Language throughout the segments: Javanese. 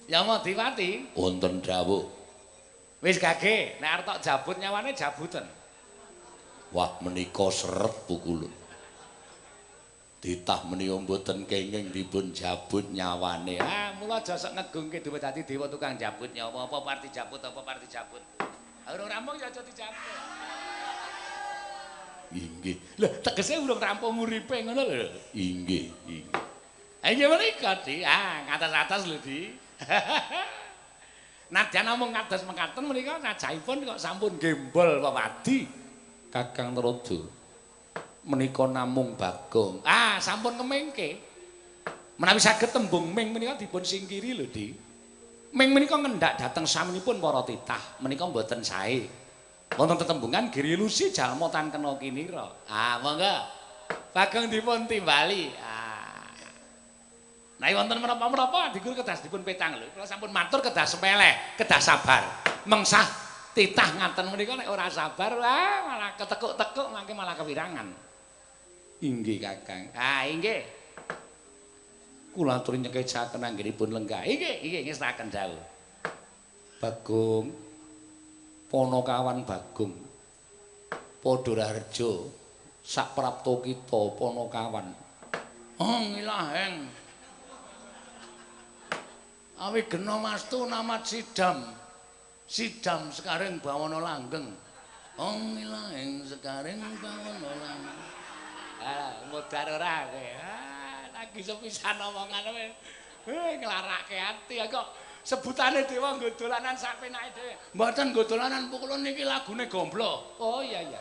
Yamadipati wonten dawuh. Wis gage, nek arep tok jabut nyawane jabuten. Wah, menika seret pukulun. Ditah menika mboten kenging dipun jabut nyawane. Ah, mula aja sok ngegungke duwe dadi dewa tukang jabut nyawa, apa parti jabut, apa parti jabut. Urung rampung ya aja dijabut. Inggih. Lho, tegese urung rampung uripe ngono lho. Inggih, inggih. Ha inggih menika, Di. Ah, ngatas-atas lho, Di. Nadyan namung kados mekaten menika sajahipun kok sampun gembol wewadi. Kakang Narada menika namung Bagong. Ah, sampun kemengke. Menawi saged tembung ming menika dipun singkiri lho, Di. Ming menika ngendhak dhateng saminipun para titah, menika mboten sae. Wonten tetembungan girilusi jalma tan kena kinira. Ah, monggo. Bagong dipun timbali. Ah. Nah, wonten menapa-menapa adigur kedah dipun petang lho. Kula sampun matur kedah sepeleh, kedah sabar. Mengsah titah ngaten menika nek ora sabar, wah malah ketekuk-tekuk mangke malah kewirangan. Inggih, Kakang. Ah, inggih. Kula aturi nyekecaken anggenipun lenggah. Inggih, inggih ngestaken dawuh. Bagong Ponokawan Bagong Padha Raharja saprapta kita Ponokawan. Oh, ngilaheng. Awi gena mastu namat sidam. Sidam sekaring bawana langgeng. Oh, ngilaheng sekaring bawana langgeng. Ah, modar ora kowe. Ah, lagi sepisan omongan kowe. Nglarake ati kok sebutane dewa nggo dolanan sak penake dhewe. Mboten nggo dolanan pukulun niki lagune gomblo. Oh iya iya.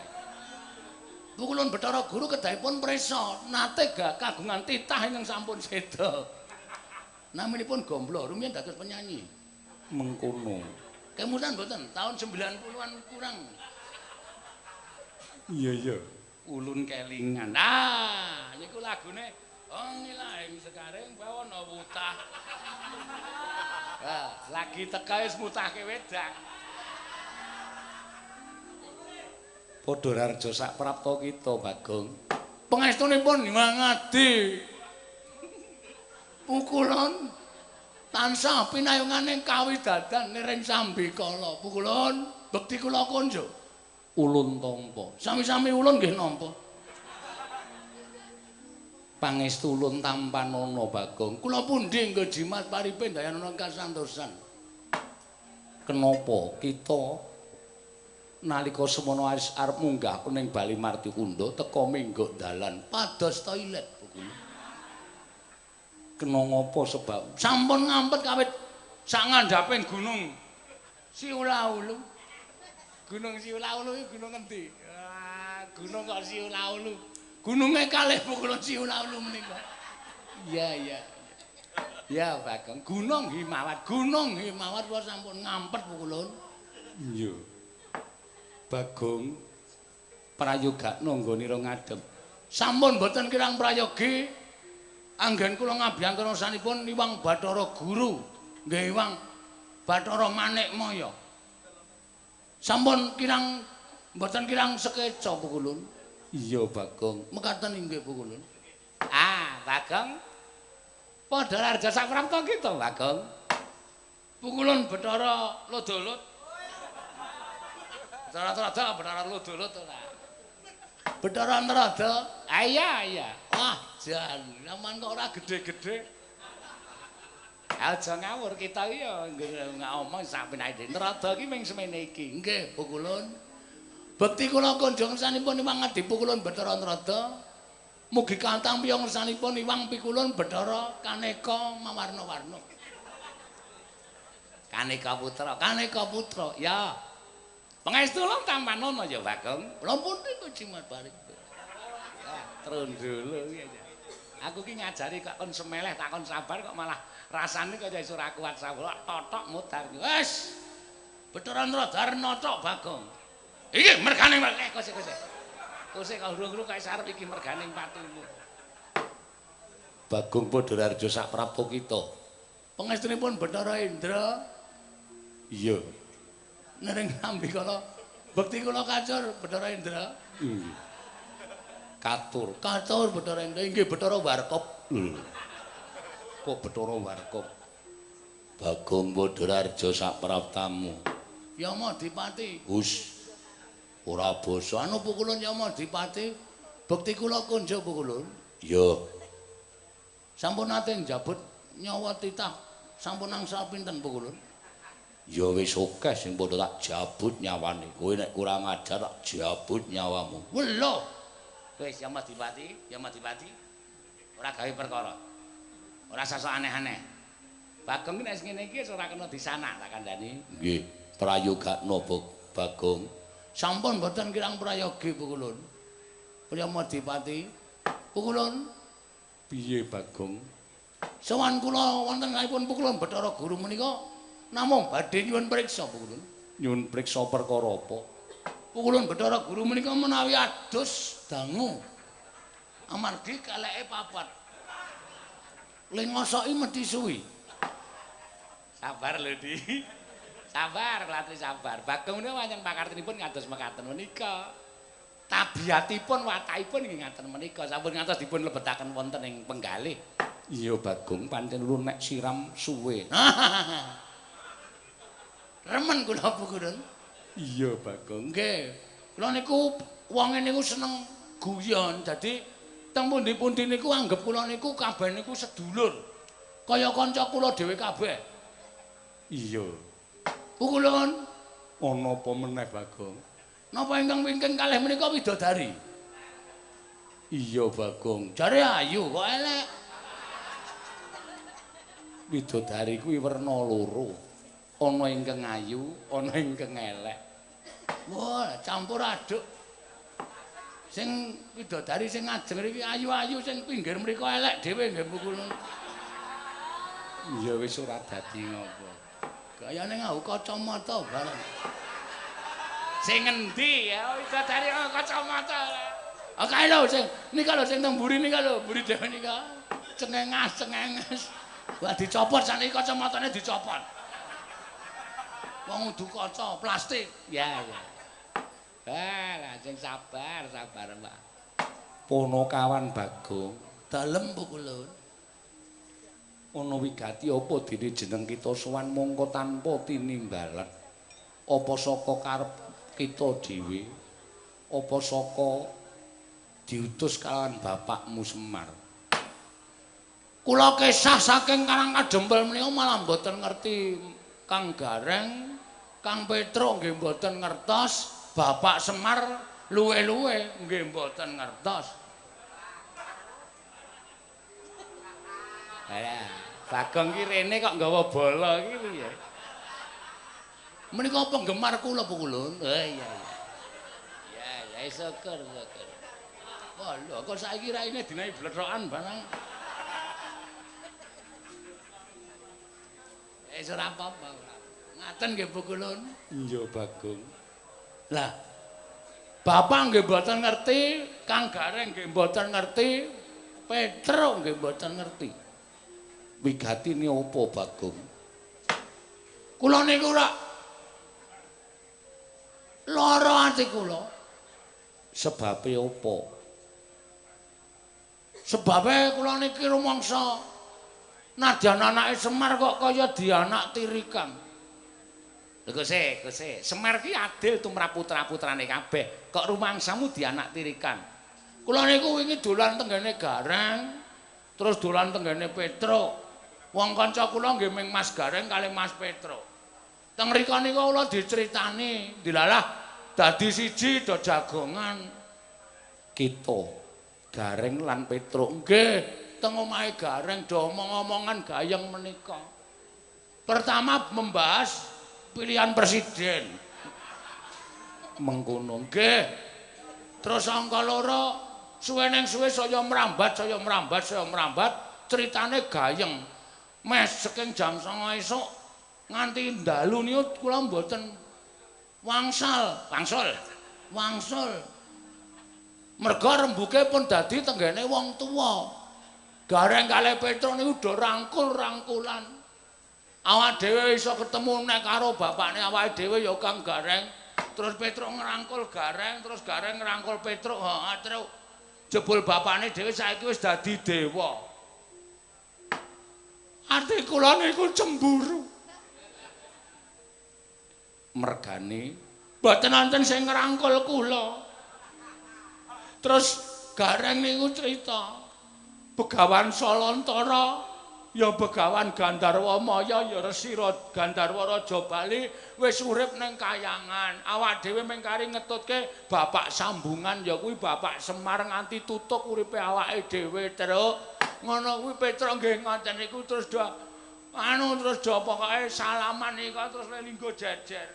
Pukulun Bathara Guru kedahipun prisa nate kagungan titah ingkang sampun seda. Naminipun Gomblo, rumiyin dados penyanyi. Mengkono. Kemutan mboten tahun 90-an kurang. Iya iya. Ulun kelingan. Ah, niku lagune oh ngilahing sekaring bawana wutah. Ah, lagi teka wis mutahke wedang. Padha Raharja sak prapta kita, Bagong. Pangestunipun Hyang Adi. Pukulun tansah pinayungane kawidadan niring sambikala. Pukulun bekti kula konjo. Ulun tampa. Sami-sami ulun nggih nampa. Pangestu ulun tampanana, Bagong. Kula pundi nggo jimat paripe ndayanana kasantosan. Kenapa kita nalika semono arep munggah ning Bali Martikunda teka menggok dalan pados toilet pukulun. Kena ngapa sebab? Sampun ngampet kawit sak ngandhaping gunung Siulaulu. Gunung Siulaulu iki gunung endi? Ah, gunung kok Siulaulu. Gununge kalih pukulun Siulaulu menika. Iya iya. Ya Bagong, Gunung Himawat, Gunung Himawat kula sampun ngampet pukulun. Iya. Bagong prayogakno nggonira ngadhep. Sampun mboten kirang prayogi. Anggen kula ngabiyantara sanipun Iwang Bathara Guru, nggih Iwang Bathara Manikmaya. Sampun kirang mboten kirang sekeca pukulun. Iya Bagong, mekaten inggih pukulun. Ah, Bagong. Padha Raharja saprapta kita, Bagong. Pukulun Bathara Lodolot. Bathara Narada, Bathara Lodolot ora. Bathara Narada. Ah iya iya. Wah, jan, sampean kok ora gedhe-gedhe. Aja ngawur kita iki ya ngomong sak penake. Narada iki ming semene iki. Nggih, pukulun. Bekti kula konjong sanipun Iwang Adi Pukulun Bathara Narada. Mugi katampi ngersanipun Iwang Pikulun Bathara Kaneka mawarna-warna. Kaneka putra, Kaneka putra. Ya. Pangestu ulun tampanana ya, Bagong. Kula pundi kok jimat balik. Ya, trundulu iki. Aku ki ngajari kok kon semeleh tak kon sabar kok malah rasane kaya iso ora kuat sabar. Totok mudar. Wis. Bathara Narada notok Bagong. Iki mergane kosek kosek. Kosek kok urung-urung kaya sarep iki mergane patimu. Bagong Padha Raharja sak prapta kita. Pangestunipun Bathara Indra. Iya. Nering sambikala bekti kula kacur Bathara Indra. Inggih. Katur, katur Bathara Indra inggih Bathara Warkop. Kok Bathara Warkop? Bagong Badararja sapraptamu. Yama Dipati. Hus. Ora basa. Anu pukulun Yama Dipati. Bekti kula konjo pukulun. Iya. Sampun nate njabut nyawa titah. Sampun angsal pinten pukulun? Ya wis akeh sing padha tak jabut nyawane. Kowe nek kurang ajar tak jabut nyawamu. Welo. Wis Yama Dipati, Yama Dipati. Ora gawe perkara. Ora sasok aneh-aneh. Bagong nek ngene iki wis ora kena disanak tak kandhani. Nggih, prayogakno Bagong. Sampun mboten kirang prayogi pukulun. Yama Dipati. Pukulun. Piye Bagong? Sowan kula wonten kalihipun pukulun Bathara Guru menika namung badhe nyuwun priksa pukulun. Nyuwun priksa perkara apa? Pukulun Bathara Guru menika menawi adus dangu. Amargi keleke papat. Le ngosoki mesti suwi. Sabar lho, Di. Sabar, Latri sabar. Bagong menika pancen pakartinipun kados mekaten menika. Tabiatipun, watakipun nggih ngaten menika. Sampun ngantos dipun lebetaken wonten ing penggalih. Iya, Bagong, pancen ulun nek siram suwe. Remen kula pukulun. Iya, Bagong. Nggih. Kula niku wonge niku seneng guyon. Dadi teng pundi-pundi niku anggep kula niku kabeh niku sedulur. Kaya kanca kula dhewe kabeh. Iya. Pukulun ana apa meneh Bagong? Napa ingkang wingking kalih menika widodari? Iya Bagong. Jare ayu kok elek. Widodari kuwi werna loro. Ana ingkang ayu, ana ingkang elek. Wah, campur aduk. Sing widodari sing ngajeng mriki ayu-ayu, sing pinggir mriku elek dhewe nggih pukulun. Iya wis ora dadi ngopo. Gayane nganggo kacamata bareng. Sing ngendi ya widodari nganggo kacamata. Ah kae lho sing nika lho sing teng mburi nika lho, mburi dhewe nika. Cengengas cengenges. Wah dicopot saniki kacamatane dicopot. Wong udu kaca plastik. Ya ya. Ah, sing sabar, sabar, Mbak. Ponokawan Bagong, dalem pukulun. Ana wigati apa dene jeneng kita sowan mongko tanpa tinimbalan. Apa saka karep kita dhewe? Apa saka diutus kalawan bapakmu Semar? Kula kesah saking Karang Kadempel menika malah mboten ngerti Kang Gareng, Kang Petruk nggih mboten ngertos, Bapak Semar luwe-luwe nggih mboten ngertos. Lah, Bagong ki rene kok nggawa bola iki piye? Menika penggemar kula pukulun. Oh iya iya. Ya ya syukur syukur. Wah lho kok saiki raine dinaiki blethokan barang. Wis ora apa-apa. Ngaten nggih pukulun. Iya Bagong. Lah Bapak nggih mboten ngerti, Kang Gareng nggih mboten ngerti, Petruk nggih mboten ngerti. Wigatine apa Bagong? Kula niku ora lara ati kula. Sebabe apa? Sebabe kula niki rumangsa nadyan anake Semar kok kaya dianak tirikan. Lho Guse, Guse, Semar ki adil tumrap putra-putrane kabeh. Kok rumangsamu dianak tirikan? Kula niku wingi dolan tenggene Gareng, terus dolan tenggene Petruk. Wong kanca kula nggih ming Mas Gareng kalih Mas Petruk. Teng mriku niku kula diceritani, dilalah dadi siji do jagongan. Kita Gareng lan Petruk nggih teng omahe Gareng do omong-omongan gayeng menika. Pertama membahas pilihan presiden. Mengkono nggih. Terus angka loro suwe neng suwe saya merambat, saya merambat, saya merambat, ceritane gayeng. Mes saking jam 09.00 esuk nganti dalu niku kula mboten wangsal, wangsul. Wangsul. Merga rembuke pun dadi tenggene wong tuwa. Gareng kalih Petruk niku do rangkul-rangkulan. Awak dhewe iso ketemu nek karo bapakne awake dhewe ya Kang Gareng. Terus Petruk ngrangkul Gareng, terus Gareng ngrangkul Petruk, heeh, Truk. Jebul bapakne dhewe saiki wis dadi dewa. Ati kula niku cemburu. Mergane mboten wonten sing ngrangkul kula. Terus Gareng niku crita Begawan Salantara ya Begawan Gandharwa Maya ya Resi Gandharwa Raja Bali wis urip ning kayangan. Awak dhewe mung kari ngetutke bapak sambungan ya kuwi Bapak Semar nganti tutuk uripe awake dhewe, Truk. Ngono kuwi Petruk nggih ngoten niku terus do anu terus do pokoke salaman iku terus linggo jejer.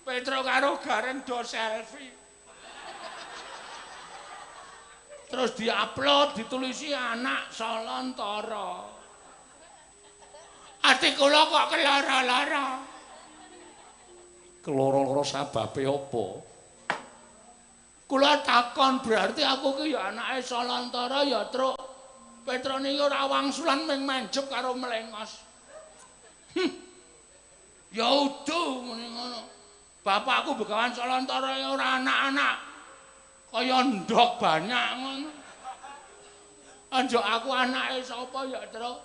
Petruk karo Gareng do selfie. Terus diupload ditulisi anak Salantara. Ati kula kok kelara-lara. Keloro-loro sababe apa? Kula takon berarti aku ki ya anake Salantara ya, Truk. Petruk niki ora wangsulan mung manjep karo mlengos. Ya udu muni ngono. Bapakku Begawan Salantara ya ora anak-anak. Kaya ndok banyak ngono. Anjuk aku anake sapa ya, Truk?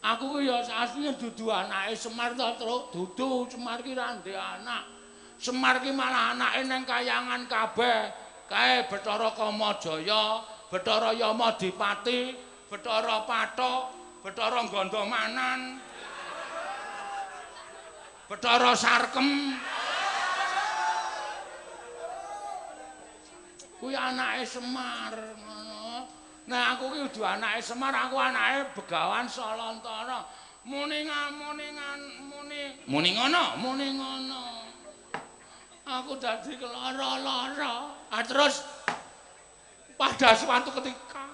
Aku ki ya asline dudu anake Semar ta, Truk. Dudu, Semar ki ra ndek anak. Semar ki malah anake ning kayangan kabeh. Kae Bathara Kamajaya, Bathara Yamadipati, Bathara Pathok, Bathara Gandamanan, Bathara Sarkem. Kuwi anake Semar ngono. Nah aku ki udu anake Semar, aku anake Begawan Salantara. Muni muni muni ngono, muni ngono. Aku dadi kelara-lara. Ah terus pada suatu ketika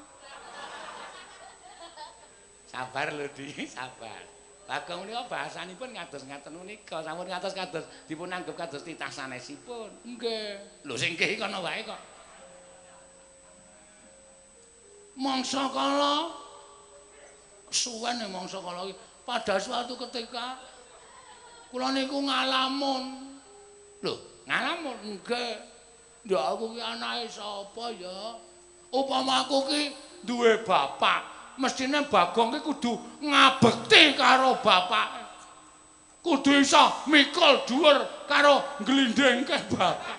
sabar lho Di, sabar. Bagong menika bahasanipun ngados ngaten menika, sampun ngatos kados dipun anggep kados titah sanesipun. Nggih. Lho sing nggih kono wae kok. Mangsa kala suwen mangsa kala iki pada suatu ketika kula niku ngalamun. Lho, ngalamun? Nggih. Ya aku ki anake sapa ya? Upama aku ki duwe bapak, mestine Bagong ki kudu ngabekti karo bapake. Kudu iso mikul dhuwur karo ngglindhingke bapak.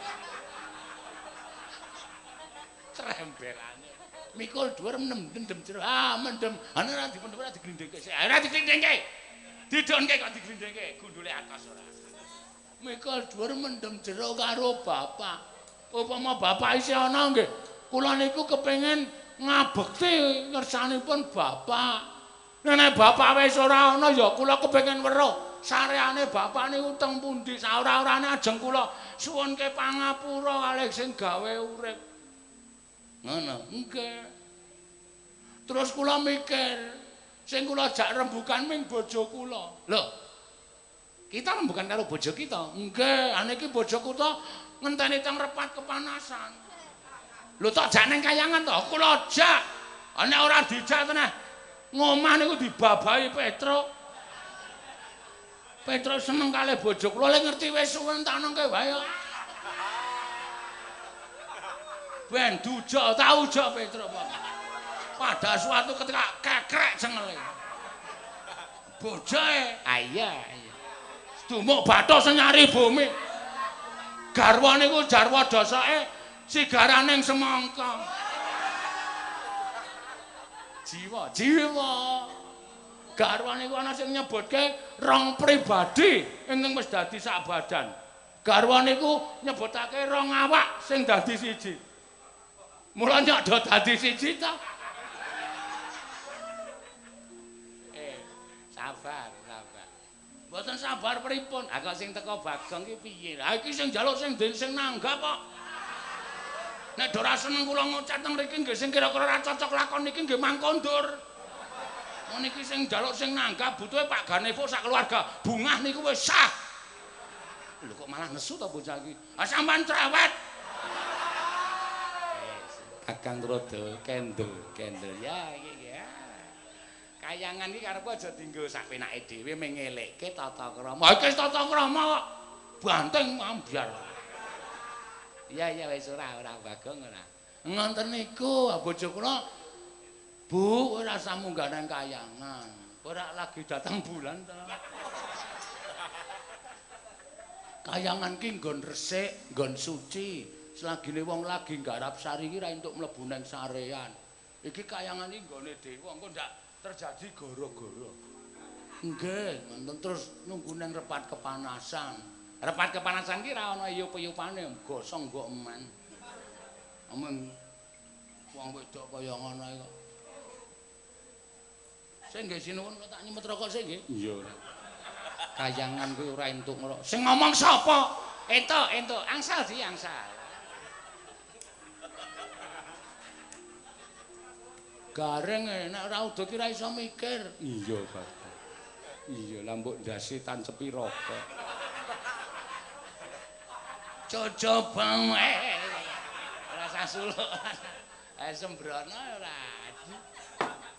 Trembelane. Mikul dhuwur mendem jero. Ah, mendem. Ana ora dipendem ora diglindhingke sik. Ora diglindhingke. Didonke kok diglindhingke, gundule atos ora. Mikul dhuwur mendem jero karo bapak. Upama bapak isih ana nggih, kula niku kepengin ngabekti ngersanipun bapak. Nek bapak wis ora ana ya kula kepengin weruh sareane bapak niku teng pundi, saora-orane ajeng kula suwunke pangapura kalih sing gawe urip. Ngono. Nggih. Terus kula mikir, sing kula jak rembukan ming bojo kula. Lho. Kita rembukan karo bojo kita. Nggih, ane iki bojo kula ngenteni teng repat kepanasan. Lho tok jak nang kayangan to? Kula jak. Nek ora dijak teneh ngomah niku dibabahi Petruk. Petruk seneng kalih bojo kula, le ngerti wis suwen tak nengke wae kok. Ben duja tau uja Petruk. Pada suatu ketika kekrek cengele. Bojoe, ah iya, iya. Dumuk bathuk senyari bumi. Garwa niku jarwa dosake sigaraning semangka. Jiwa, jiwa. Garwa niku ana sing nyebutke rong pribadi ingkang wis dadi sak badan. Garwa niku nyebutake rong awak sing dadi siji. Mula nyok do dadi siji ta. Sabar, sabar. Mboten sabar pripun? Ah kok sing teko Bagong ki piye? Lah iki sing njaluk sing sing nanggap kok. Nek do ora seneng kula ngocet teng mriki nggih sing kira-kira ora cocok lakon niki nggih mangkondur. Mun iki sing njaluk sing nanggap butuhe Pak Ganevo sak keluarga. Bungah niku wis sah. Lho kok malah nesu to bocah iki? Ah sampean cerewet. Kakang rada kendel, kendel ya iki ya. Kayangan iki karepe aja dienggo sak penake dhewe mengelekke tata krama. Iki tata krama kok banting ambyar. Iya iya wis ora ora Bagong ora. Ngoten niku bojo kula Bu ora usah munggah nang kayangan. Ora lagi datang bulan ta. Kayangan ki nggon resik, nggon suci. Selagine wong lagi nggarap sari iki ra entuk mlebu nang sarean. Iki kayangan iki nggone dewa, engko ndak terjadi gara-gara. Nggih, ngoten terus nunggu nang repat kepanasan. Repat kepanasan ki ra ana iyup-iyupane, gosong mbok eman. Omong wong wedok kaya ngono iki kok. Sing nggih sinuwun kula tak nyemet rokok sik nggih. Iya. Kayangan kuwi ora entuk ngrok. Sing ngomong sapa? Entuk, entuk. Angsal di angsal. Gareng nek ora udo ki ora iso mikir. Iya, Bapak. Iya, lah mbok ndase tancepi rokok. Cocoba ora usah suluk. Sembrono ora.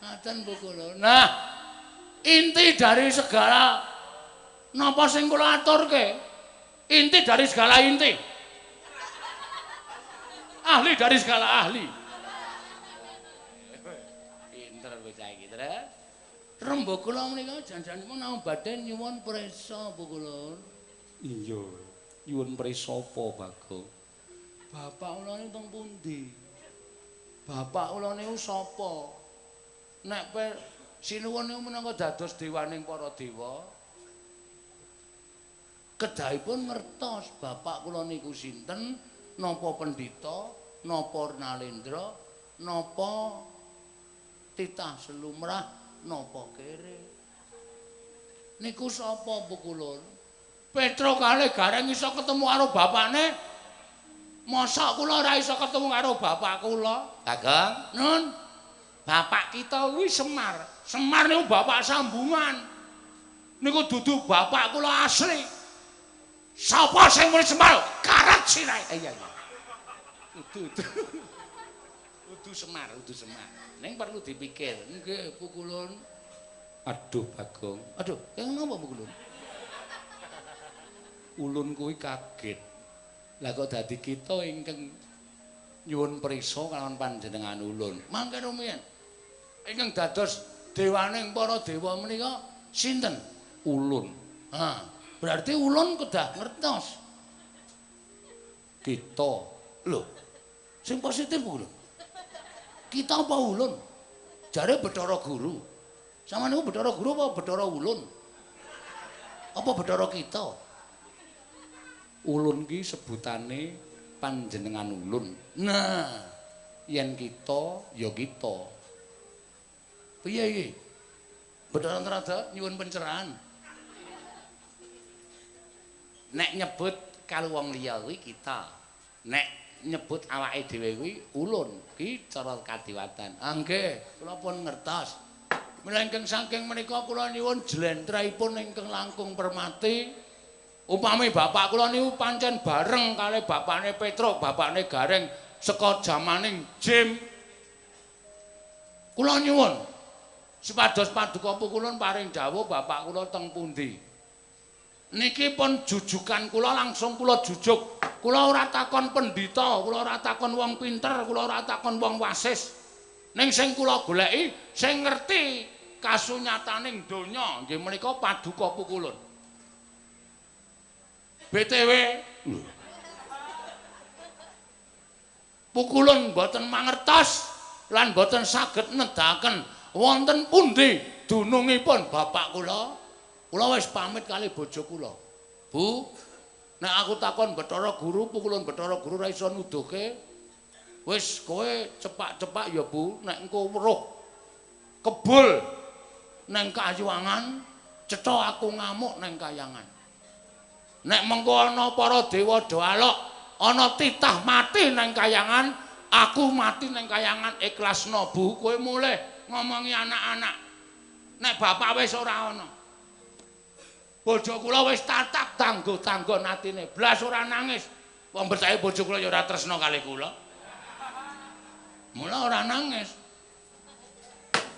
Ngaten Bu kula. Nah, inti dari segala napa sing kula aturke? Inti dari segala inti. Ahli dari segala ahli. Pinter bocah iki, Tru. Rembug kula menika jan-janipun namung badhe nyuwun prisa Bu kula. Iya, nyuwun prisa apa, Bagong? Bapak kula niku teng pundi? Bapak kula niku sapa? Nek sinuwun niku minangka dados dewaning para dewa, kedahipun ngertos bapak kula niku sinten, napa pendhita, napa nalendra, napa titah selumrah, napa kere. Niku sapa Bu kula? Petro kalih Gareng iso ketemu karo bapakne. Mosok kula ora iso ketemu karo bapak kula? Bagong, Nun. Bapak kita kuwi Semar. Semar niku bapak sambungan. Niku dudu bapak kula asli. Sapa sing muni Semar? Karet sirahe. Iya iya. Udu udu. Udu Semar, udu Semar. Ning perlu dipikir. Nggih, Bu Kulun. Aduh, Bagong. Aduh, keng napa Bu Kulun? Ulun kuwi kaget. Lah kok dadi kita ingkang nyuwun prisa kalawan panjenengan ulun. Mangke rumiyin. Ingkang dados dewaning para dewa menika sinten? Ulun. Ha, berarti ulun kedah ngertos. Kita. Lho. Sing positif Bu lho. Kita apa ulun? Jare Bathara Guru. Sama niku Bathara Guru apa Bathara Ulun? Apa Bathara kita? Ulun ki sebutane panjenengan ulun. Nah, yen kita ya kita. Piye iki? Bathara Narada nyuwun pencerahan. Nek nyebut karo wong liya kuwi kita. Nek nyebut awake dhewe kuwi ulun, ki cara kadiwatan. Ah nggih, kula pun ngertos. Mila ingkang saking menika kula nyuwun jlentrehipun ingkang langkung permati. Upami bapak kula niku pancen bareng kalih bapakne Petruk, bapakne Gareng saka jamaning Jim. Kula nyuwun supados paduka pukulun paring dawuh bapak kula teng pundi. Niki pun jujukan kula langsung kula jujuk. Kula ora takon pendhita, kula ora takon wong pinter, kula ora takon wong wasis. Ning sing kula goleki sing ngerti kasunyataning donya nggih menika paduka pukulun. BTW pukulun mboten mangertos lan mboten saged nedahaken wonten pundi dunungipun bapak kula. Kula wis pamit kali bojo kula. Bu, nek aku takon Bathara Guru, pukulun Bathara Guru ora iso nuduhke. Wis kowe cepak-cepak ya Bu, nek engko weruh kebul neng kayuwangan, cetha aku ngamuk neng kayangan. Nek mengko ana para dewa do alok, ana titah mati neng kayangan, aku mati neng kayangan ikhlasno Bu, kowe mulih ngomongi anak-anak. Nek bapak wis ora ana. Bojo kula wis tatap tanggo-tanggon atine, blas ora nangis. Wong percaya bojo kula ya ora tresna kalih kula. Mula ora nangis.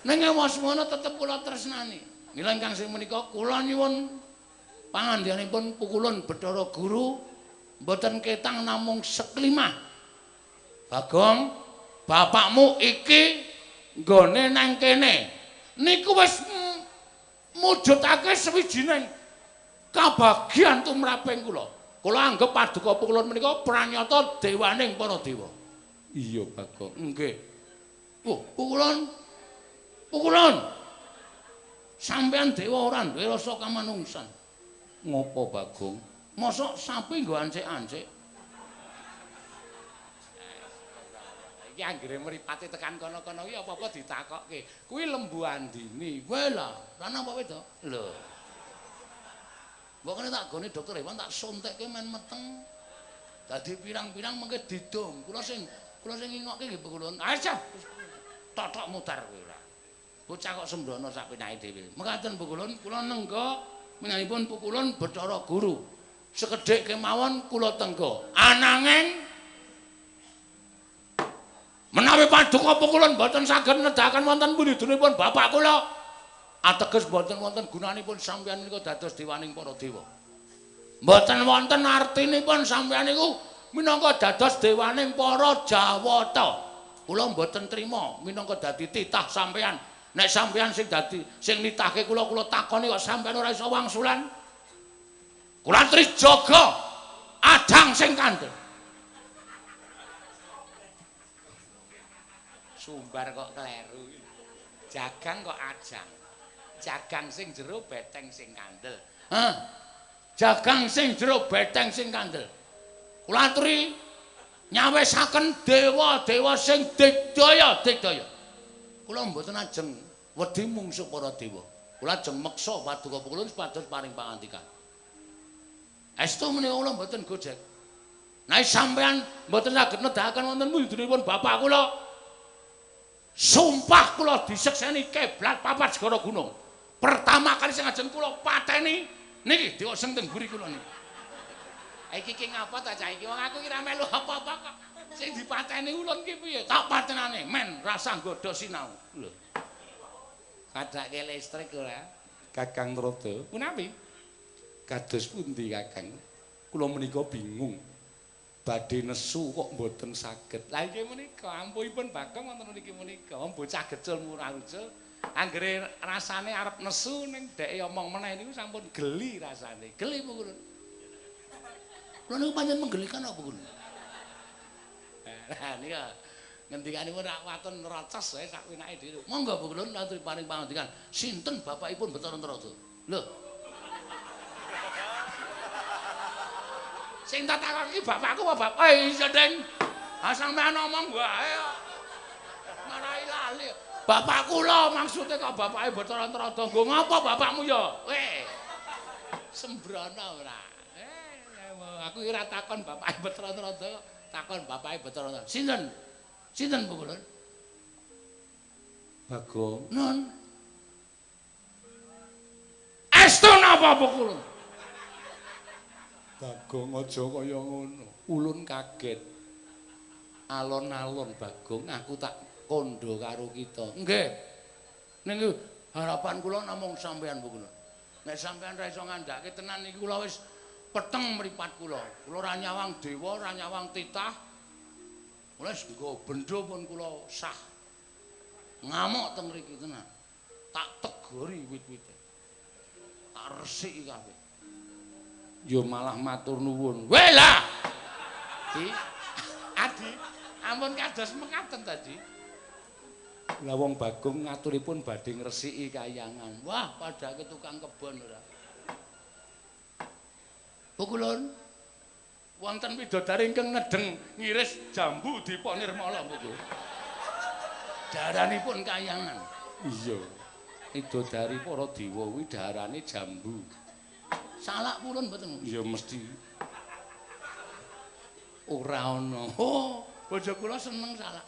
Ning wasmana tetep kula tresnani. Mila ingkang sing menika kula nyuwun pangandikanipun pukulun Bathara Guru mboten ketang namung seklimah. Bagong, bapakmu iki nggone nang kene. Niku wis mujudake sewijining kabagian tumraping kula. Kula anggep paduka pukulun menika pranyata dewaning para dewa. Iya, Bagong. Nggih. Oh, pukulun. Pukulun. Sampeyan dewa ora duwe rasa kamanungsan. Ngopo, Bagong? Mosok sapi nggo ancik-ancik. Iki anggere mripate tekan kono-kono iki apa-apa ditakokke. Kuwi Lembu Andini. Kowe lah, lanang apa wedok? Lho. Mbok kene tak gone dokter hewan tak suntikke men meteng. Dadi pirang-pirang mengke didum. Kula sing ngingokke nggih pukulun. Aja. Totok mutar kowe ora. Bocah kok sembrono sak penake dhewe. Mekaten pukulun, kula nengga minanipun pukulun Bathara Guru. Sekedhik kemawon kula tengga. Ananging menawi paduka pukulun boten saged nedahaken wonten pundhutipun bapak kula, ateges boten wonten gunanipun sampeyan menika dados dewaning para dewa. Mboten wonten artinipun sampeyan niku minangka dados dewaning para Jawata. Kula mboten trima minangka dadi titah sampeyan. Nek sampeyan sing dadi sing nitahke kula, kula takoni kok sampeyan ora iso wangsulan. Kula trijaga adang sing kandel. Sumbar kok kleru. Jagang kok ajang. Jagang sing jero beteng sing kandel. Hah? Jagang sing jero beteng sing kandel. Kula aturi nyawisaken dewa-dewa sing digdaya, digdaya. Kula mboten ajeng wedi mungsuh para dewa. Kula ajeng meksa paduka pukulun supados paring pangandikan. Estu menika kula mboten gojek. Nek sampeyan mboten saged nedahaken wonten mujudipun bapak kula, sumpah kula disekseni keblat papat segara gunung. Pertama kali sing ajeng kula pateni niki dewa sing teng mburi kula niki. Iki ki ngapa ta cah iki? Wong aku ki ora melu apa-apa kok. Sing dipateni ulun ki piye? Tak patenane men rasa nggodha sinau. Lho. Padake listrik ora? Kakang Trada. Punapi? Kados pundi Kakang? Kula menika bingung. Badhe nesu kok mboten saged. Lah inggih menika ampuhipun Bagong wonten mriki menika. Wong bocah gecul murah ucul, anggere rasane arep nesu ning dheke omong meneh niku sampun geli rasane. Geli pukulun. Kula niku pancen menggelikan apa pukulun? Lah nika ngendikanipun rak waton rocos wae sak penake dhewe. Monggo pukulun aturi paring pangandikan. Sinten bapakipun Bathara Trada? Lho. Sing tak takoki bapakku apa bapak? Eh iya, Deng. Ha sampean omong wae kok. Marai lali. Bapak kula maksude kok bapake Bathara Trada. Nggo ngapa bapakmu ya? Weh. Sembrono ora. Aku ora takon bapake Bathara Trada, takon bapake Bathara Trada. Sinten? Sinten pukulun? Bagong. Nun. Estu napa pukulun? Bagong aja kaya ngono. Ulun kaget. Alon-alon Bagong aku tak kandha karo kita. Nggih. Ning harapan kula namung sampeyan pukulun. Nek sampeyan ra iso ngandhake tenan iki kula wis peteng mripat kula. Kula ora nyawang dewa, ora nyawang titah. Kula wis nggo bendho pun kula sah. Ngamuk teng mriki tenan. Tak tegori wit-wite. Tak resiki kabeh. Ya malah matur nuwun. Weh lah. Di Adi, ampun kados mekaten tadi. Lah wong Bagong ngaturipun badhe ngresiki kayangan. Wah, padake tukang kebon ora. Pukulun wonten widodari ingkang nedheng ngiris jambu Dipa Nirmala puku. Daranipun kayangan. Iya. Widodari para dewa kuwi darane jambu. Salak pulun mboten? Ya mesti. Ora ana. Oh, bojo kula seneng salak.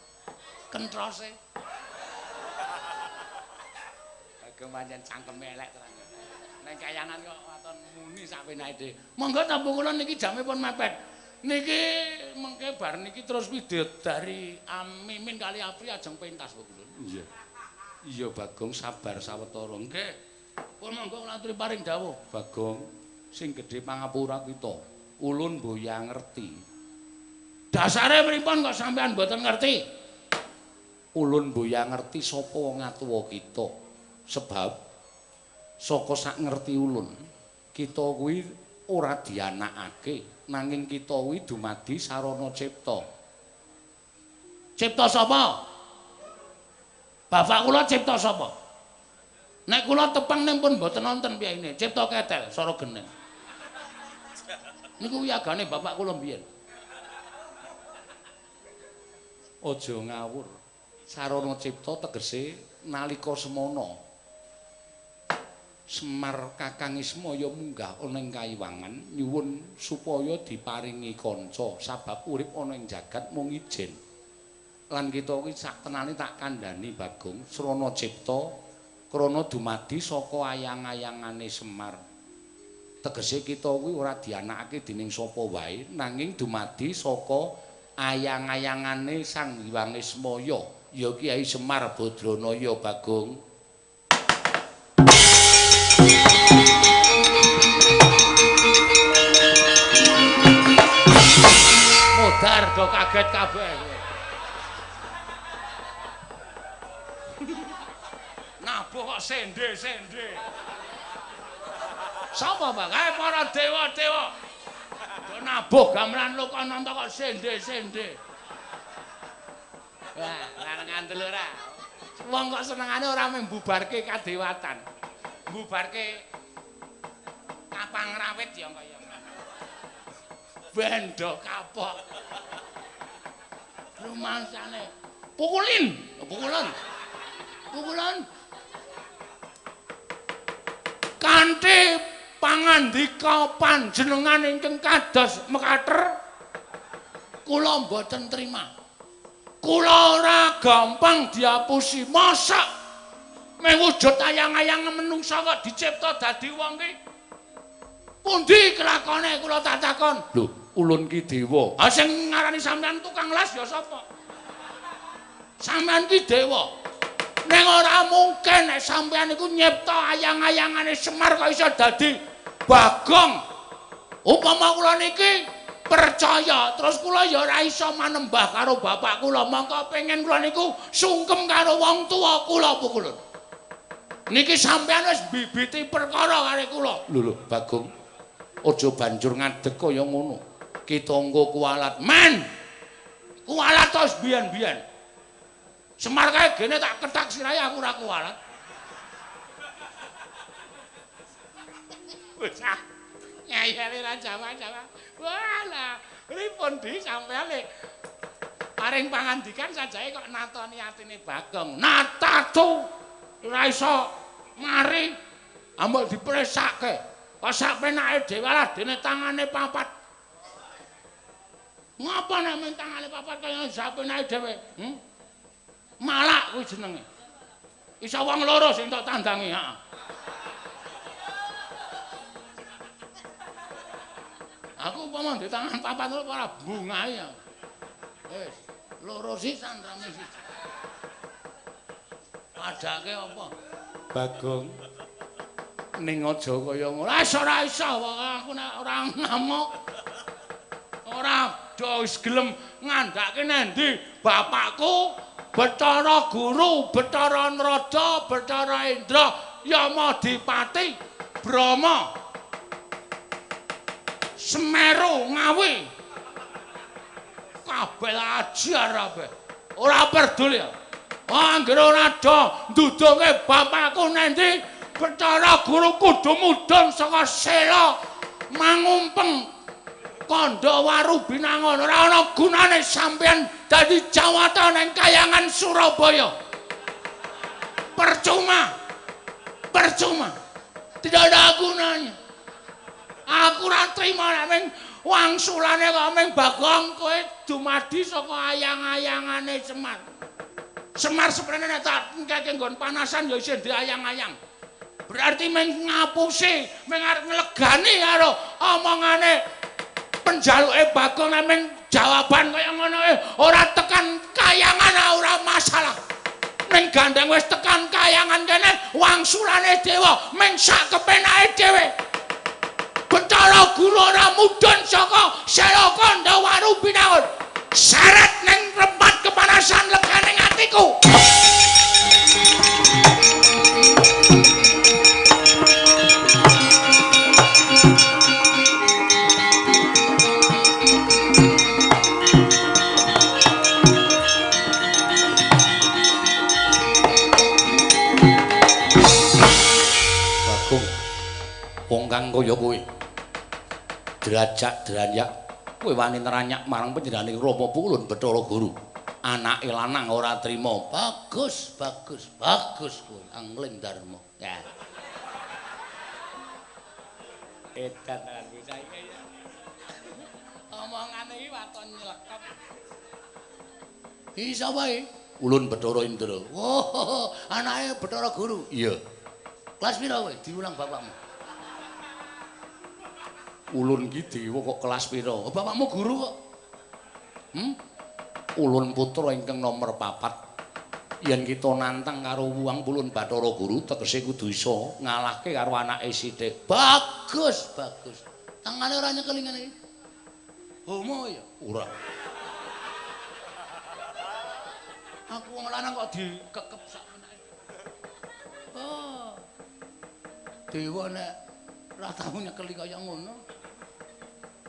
Kentrose. Bagong pancen cangkeme elek tenan. Neng kayangan kok waton muni sak penake dhewe. Monggo ta kula niki jame pun mepet. Niki mengke bar niki terus widodari Amimin kali Apri ajeng pentas kula. Iya. Iya Bagong sabar sawetara. Nggih. Pun monggo kula aturi paring dawuh. Bagong sing gedhe pangapura kita. Ulun mboya ngerti. Dasare pripun kok sampean mboten ngerti? Ulun mboya ngerti sapa wong atuwa kita. Sebab saka sak ngerti ulun, kita kuwi Ora dianakake, nanging kita kuwi dumadi sarana cipta. Cipta sapa? Bapak kula cipta sapa? Nek kula tepang ning pun mboten nonton piyayine, cipta ketel sora geneng. Niku wiyagane bapak kula mbiyen. Aja ngawur. Sarana cipta tegese nalika semana Semar Kakang Ismaya munggah ana ing kayiwangan nyuwun supaya diparingi kanca sabab urip ana ing jagat mung ijen. Lan kita kuwi sak tenane tak kandhani Bagong, srana cipta krana dumadi saka ayang-ayangane Semar. Tegese kita kuwi ora dianakake dening sapa wae, nanging dumadi saka ayang-ayangane Sang Hyang Ismaya, ya Kyai Semar Badranaya Bagong. Modar do kaget kabeh. Nabuh kok sende-sende. Sapa, Bang? Kae para dewa-dewa. Do nabuh gamelan Lokananta kok sende-sende. Wah, ora ngandel ora. Wong kok senengane ora mung mbubarke kadewatan. Mbubarke kapang rawit ya kaya. Bendo kapok. Rumangsane pukulin, pukulan. Pukulan. Kanthi pangandika panjenengan ingkang kados mekater kula mboten trima. Kula ora gampang diapusi. Mosok mung wujud ayang-ayang menungsa kok dicipta dadi wong ki. Pundi kelakone kula tak takon? Lho, ulun ki dewa. Ha sing ngarani sampean tukang las ya sapa? Sampean ki dewa. Ning ora mungkin nek sampean iku nyipta ayang-ayangane Semar kok iso dadi Bagong. Upama kula niki percaya, terus kula ya ora iso manembah karo bapak kula, mongko pengen kula niku sungkem karo wong tuwa kula pukulun. Niki sampean wis mbibiti perkara karo kula. Lho lho, Bagong. Aja banjur ngadeg kaya ngono. Kita engko kualat. Men. Kualat terus biyen-biyen. Semar kae gene tak kethak sirahe aku ora kualat. Bocah ngeyele ra jawa-jawa. Walah, pripun di sampeyan lek paring pangandikan sajae kok natoni atine Bagong. Natatu ora iso mari ambek dipresake. Kok sak penake dhewe lah dene tangane papat. Ngapa nek men tangane papat kaya sak penake dhewe? Malak kuwi jenenge. Iso wong loro sing tok tandangi, heeh. Aku umpama ndek tangan papat ora bungahe ya. Wis, loro sisan rame siji. Padake apa? Bagong. Ning aja kaya ngono. Ah ora iso aku nek ora ngamuk. Ora do wis gelem ngandhake nendi bapakku Bathara Guru, Bathara Narada, Bathara Indra, Yamadipati, Brahma, Semeru, Ngawi. Kabeh ajar kabeh. Ora peduli. Anggere ora do ndudunge bapakku nendi Bathara Guru kudu mudhun saka sela mangumpeng kandha waru binangun. Ora ana gunane sampeyan dadi jawata nang kayangan Surabaya. Percuma. Percuma. Tidak ada gunanya. Aku ora trima nek ming wangsulane kok ming Bagong kowe dumadi saka ayang-ayangane Semar. Semar seprene nek tak engkeke nggon panasan ya isih diayang-ayang. Berarti ming ngapusi, ming arep nglegani karo omongane penjaluke Bagong nek ming jawaban kaya ngono ora tekan kayangan ora masalah. Ning gandeng wis tekan kayangan kene wangsulane dewa ming sak kepenake dhewe. Bathara Guru ora mudhun saka sela kandha waru binangun. Seret ning rempat kepanasan legane atiku. Wong kang kaya kowe. Drajak-dranyak kowe wani neranyak marang panjenengane Rama Pulun Bathara Guru. Anake lanang ora trima. Bagus, bagus, bagus kowe Angling Darma. Ya. Edan tenan bocah iki ya. Omongane iki waton nylekep. Iki sapa iki? Ulun Bathara Indra. Wah, anake Bathara Guru. Iya. Kelas pira kowe? Diulang bapakmu. Ulun ki dewa kok kelas pira? Oh, bapakmu guru kok. Ulun putra ingkang nomor 4. Yen kita nantang karo Wuang Pulun Bathara Guru tegese kudu iso ngalahke karo anake sithik. Bagus, bagus. Tangane ora nyekeli ngene iki. Homo ya? Ora. Aku wong lanang kok dikekep sak menake. Oh. Dewa nek ora tau nyekeli kaya ngono.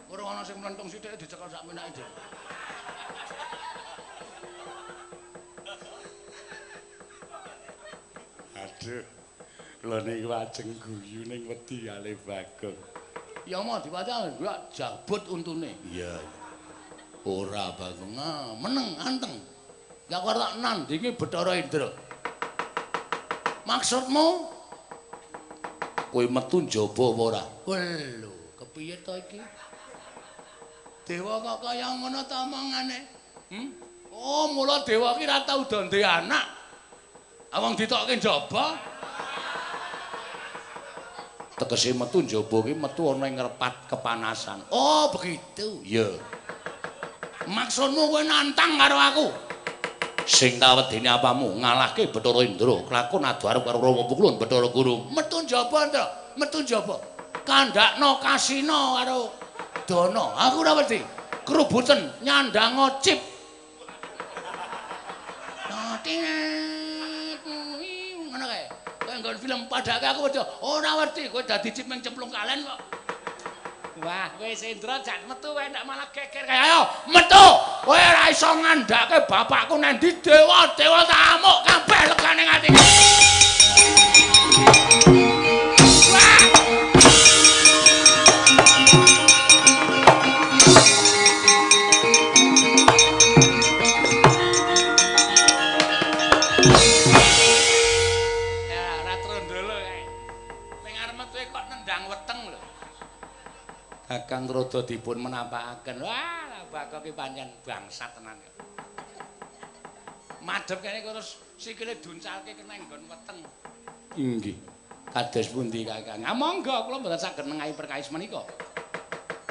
Ora ana sing mlentung sithik dicekel sak menake dhewe. Aduh. Kula niku ajeng guyu ning wedi kalih Bagong. Ya mau diwaca gua jabut untune. Iya. Ora Bagong, meneng anteng. Ya kok tak nandingi Bathara Indra. Maksudmu kowe metu njaba apa ora? Lho, kepiye to iki? Dewa kok kaya ngono ta omongane? Oh, mula dewa ki ora tau do ndek anak. Awong ditokke njaba. Tegese metu njaba ki metu ana ing repat kepanasan. Oh, begitu. Iya. Maksudmu kowe nantang karo aku? Sing tak wedeni apamu ngalahke Bathara Indra, kelakon adu arep karo Rama Pukulun Bathara Guru. Metu njaba, Indra, metu njaba. Kandhakno kasina karo Dana. Aku ora wedi. Krubuten nyandang cip. Ngono kae. Kowe nggon film padake aku wedi. Ora wedi, kowe dadi cip ming cemplung kalen kok. Wah, wis Indra jak metu kowe ndak malah geger kae. Ayo, metu. Kowe ora iso ngandhake bapakku nang ndi dewa, dewa tak amuk kabeh legane ati. Wah. Ya, ora trondolo kae. Ning arep metu kok nendang weteng lho. Kakang Rada dipun menampakaken. Wah, Bagong ki pancen bangsat tenan. Madhep kene terus sikile duncalke kena nggon weteng. Inggih. Kados pundi Kakang? Ah monggo kula mboten saged nengahi perkawis menika.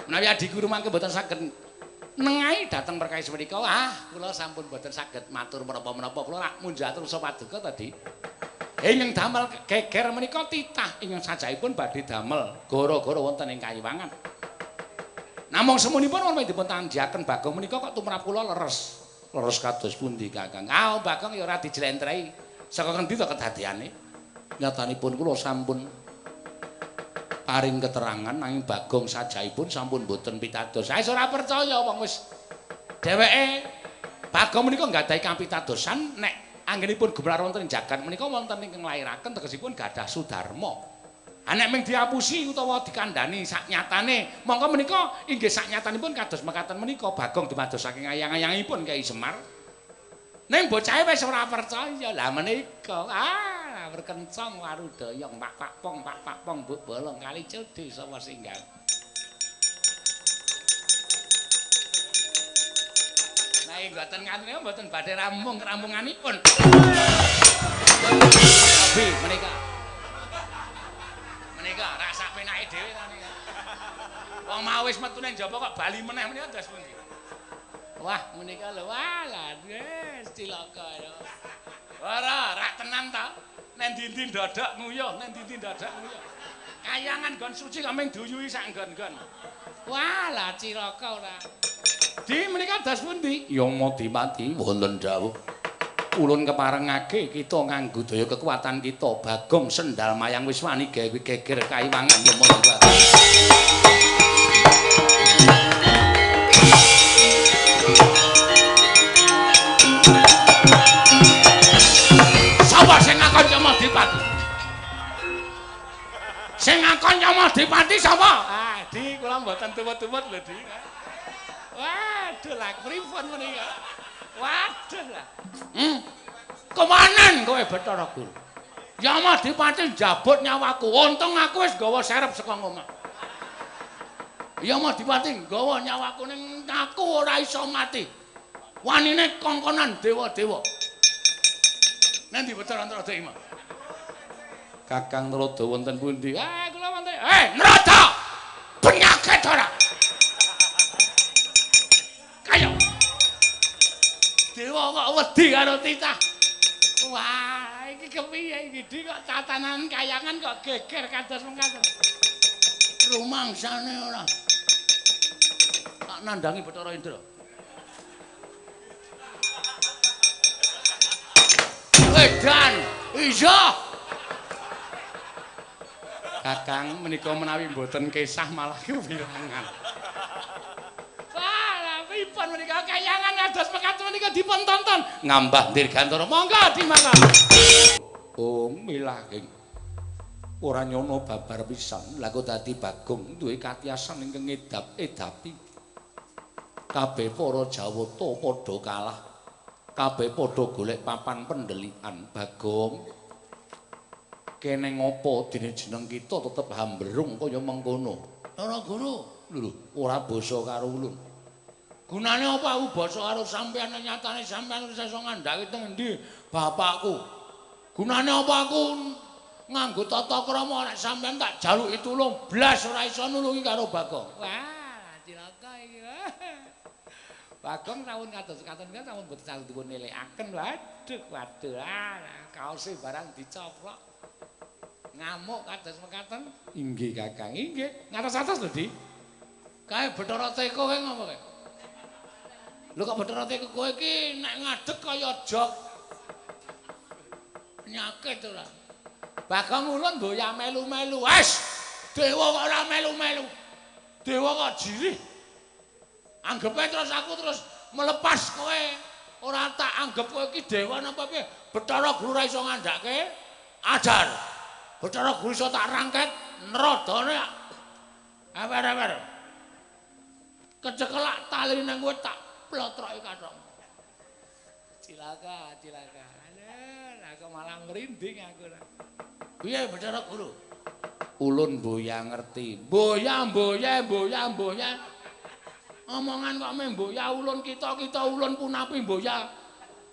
Menawi adi guru mangke mboten saged nengahi dhateng perkawis menika, ah kula sampun mboten saged matur menapa-menapa. Kula rak munjatur paduka tadi. Ingkang damel geger menika titah ingkang sajaipun badhe damel gara-gara wonten ing Kayiwangan. Namung semunipun wonten dipun tanjaken Bagong menika kok tumrap kula leres. Leres kados pundi Kakang? Ah Bagong ya ora dijlentrehi. Saka ngendi to kedadeane? Nyatanipun kula sampun paring keterangan nanging Bagong sajaipun sampun mboten pitados. Saya ora percaya wong wis dheweke Bagong menika nggadahi kapitadosan nek anggenipun gumelar wonten ing jagat menika wonten ingkang nglairaken tegesipun gadah sudarma. Nek ming diapusi utawa dikandhani saknyatane, mongko menika inggih saknyatanipun kados mekaten menika Bagong dumados saking ayang-ayangipun Kyai Semar. Ning bocahe wis ora percaya. Lah menika ah berkencang warudaya pak pak pong pak pak pong mbok bolong kali cedhe sapa singgal. Nah mboten ngantene mboten badhe rampung kerampunganipun. Abi menika. Menika rak sak penake dhewe ta nika. Wong mau wis metu nang njaba kok bali meneh menika dos pundi. Wah menika lho wah lah wis cilaka lho. Ora rak tenan ta. Nang ndi-ndi ndodok nguyuh, nang ndi-ndi ndodok nguyuh. Kayangan nggon suci kok ming duyuhi sak nggon-nggon. Wah lah cilaka ora. Di menika dos pundi? Ya mati-mati wonten dawuh. Ulun keparengake kita nganggo daya kekuatan kita Bagong sendal mayang wis wani gawe geger Kayiwangan ya monggo. Sapa sing ngakon Yamadipati? Sing ngakon Yamadipati Yamadipati sapa? Ah, Di, kula mboten tumut-tumut lho, Di. Waduh lah, pripun menika? Waduh lah. Kemanan kowe Bathara Guru? Yamadipati njabut nyawaku. Untung aku wis nggawa serep saka omah. Yamadipati nggawa nyawaku ning aku ora iso mati. Wanine kongkonan dewa-dewa. Nanti Bathara Narada iki? Kakang Narada wonten pundi? Ah, kula wonten. Eh, Narada! Penyakit ora? Kaya. Dewa kok wedi karo titah. Wah, iki kepiye iki Di kok tatanan kayangan kok geger kados mengkaten. Rumangsane ora. Tak nandangi Bathara Indra. Edan, iya. Kakang menika menawi mboten kesah malah kewirangan. Wah, lha pripun menika kayangan kados mekaten menika dipun tonton. Ngambah dirgantara. Monggo dimangga. Oh, milahing. Ora nyono babar pisan. Lah kok dadi Bagong duwe katiasan ingkang ngedap-edapi. Kabeh para Jawata padha kalah. Kabeh padha golek papan pendelikan. Bagong, kene ngopo dene jeneng kita tetep hamberung kaya mengkono. Nara Guru, lho ora basa karo ulun. Gunane apa aku basa karo sampeyan nyatane sampeyan wis iso ngandhake teng endi bapakku. Gunane apa aku nganggo tata krama nek sampeyan tak jaluki tulung blas ora iso nulungi karo Bagong. Wah, cilaka iki. Bagong sampun kados katon kan sampun boten saged dipun elekaken. Waduh, waduh. Ah, kaose barang dicoplok. Ngamuk kados mekaten. Inggih, Kakang. Inggih. Ngatos-atos lho, Di. Kae Bathara Teko kae ngopo kae? Lho kok Bathara Teko kowe iki nek ngadeg kaya jog. Penyakit ora. Bagong ulun mboya melu-melu. Wes, dewa kok ora melu-melu. Dewa kok jirih. Anggepe terus aku terus melepas kowe. Ora tak anggep kowe iki dewa napa piye. Bathara Guru ora iso ngandhake ajar. Bathara Guru iso tak rangket nerodone ewer-ewer. Kecekelak tali nang kowe tak plotroki kathok. Cilaka, cilaka. Alah, kok malah ngrinding aku. Piye Bathara Guru? Ulun mboya ngerti. Mboya, mboya, mboya, mboya. Omongan kok meh mboya ulun kita-kita ulun punapi mboya.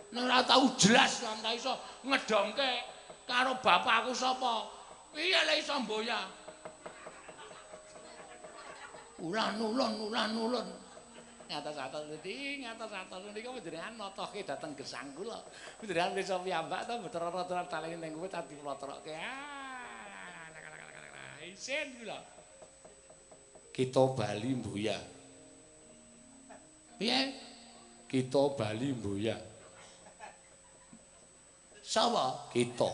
Nek ora tau jelas lan ta iso ngedongke karo bapakku sapa. Piye le iso mboya? Ulan ulun ulan ulun. Ngatos-atos niki, ngatos-atos niku panjenengan notohke dhateng gesang kula. Panjenengan iso piyambak to Bathara Rada taleni ning kowe tak diplotrokke. Ah, isin kula. Kita bali mboya. Piye? Kita bali mboya. Sapa? Kita.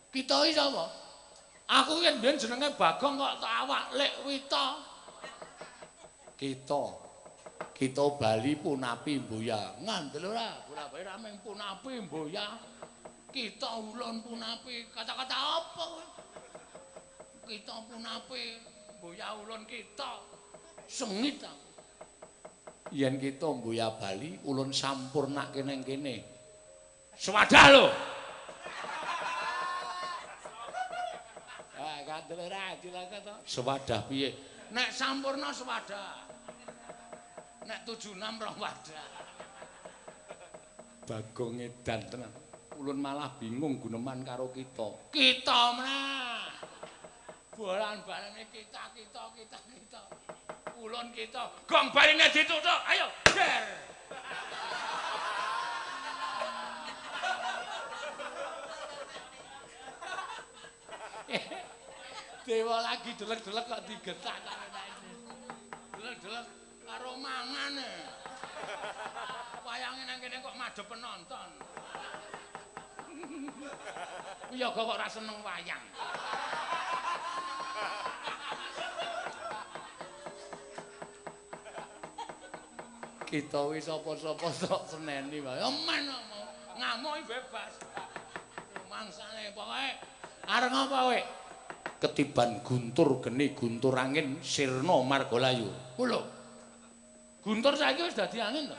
Kita iki sapa? Aku ki mbiyen jenenge Bagong kok tak awak Lek Wita. Kita. Kita bali punapi mboya. Ngandel ora? Bola-bali ra mung punapi mboya. Kita ulun punapi. Kata-kata apa kowe? Kita punapi mboya ulun kita. Sengit aku. Yen kita mboya bali ulun sampurnake nang kene. Swadah lho. Ah, kandel ora cilaka to. Swadah piye? Nek sampurna swadah. Nek 76 rong wadah. Bagong edan tenan. Ulun malah bingung guneman karo kita. Kita meneh. Bolan-balene kita kita kita kita. Ulun kita. Gong baline dituthuk. Ayo, der. Dewa lagi delek-delek kok digetak karo delek-delek karo mangane. Wayange nang kene kok madhep penonton. Wiyaga kok ora seneng wayang. Kita wis sapa-sapa sok seneni wae. Men ngamuk bebas. Mangsane pokoke arep ngapa kowe? Ketiban guntur geni guntur angin sirna margalayu. Ku lho. Guntur saiki wis dadi angin to.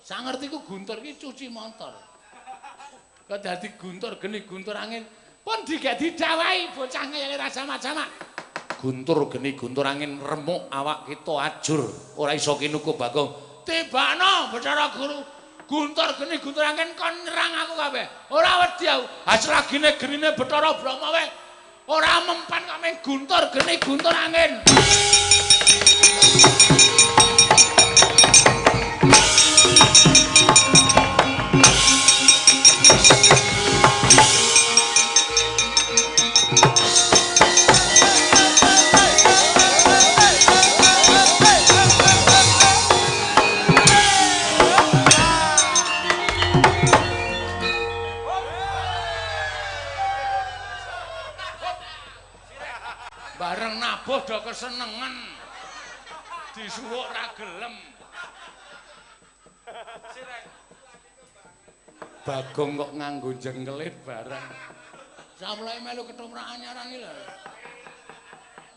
Sangertiku guntur iki cuci motor. Kok dadi guntur geni guntur angin pun digek didawahi bocah ngeyel ra jamak-jamak. Guntur geni guntur angin remuk awak kita ajur ora iso kinuku Bagong. Tibakno Bathara Guru. Guntur geni guntur angin kon nyerang aku kabeh. Ora wedi aku. Hasilagine genine Bathara Brahma wae ora mempan kok mung guntur geni guntur angin. Bareng nabuh do kesenengen. Disuwuk ra gelem. Bagong kok nganggo jengkelit bareng. Samulai melu ketoprak anyaran iki lho.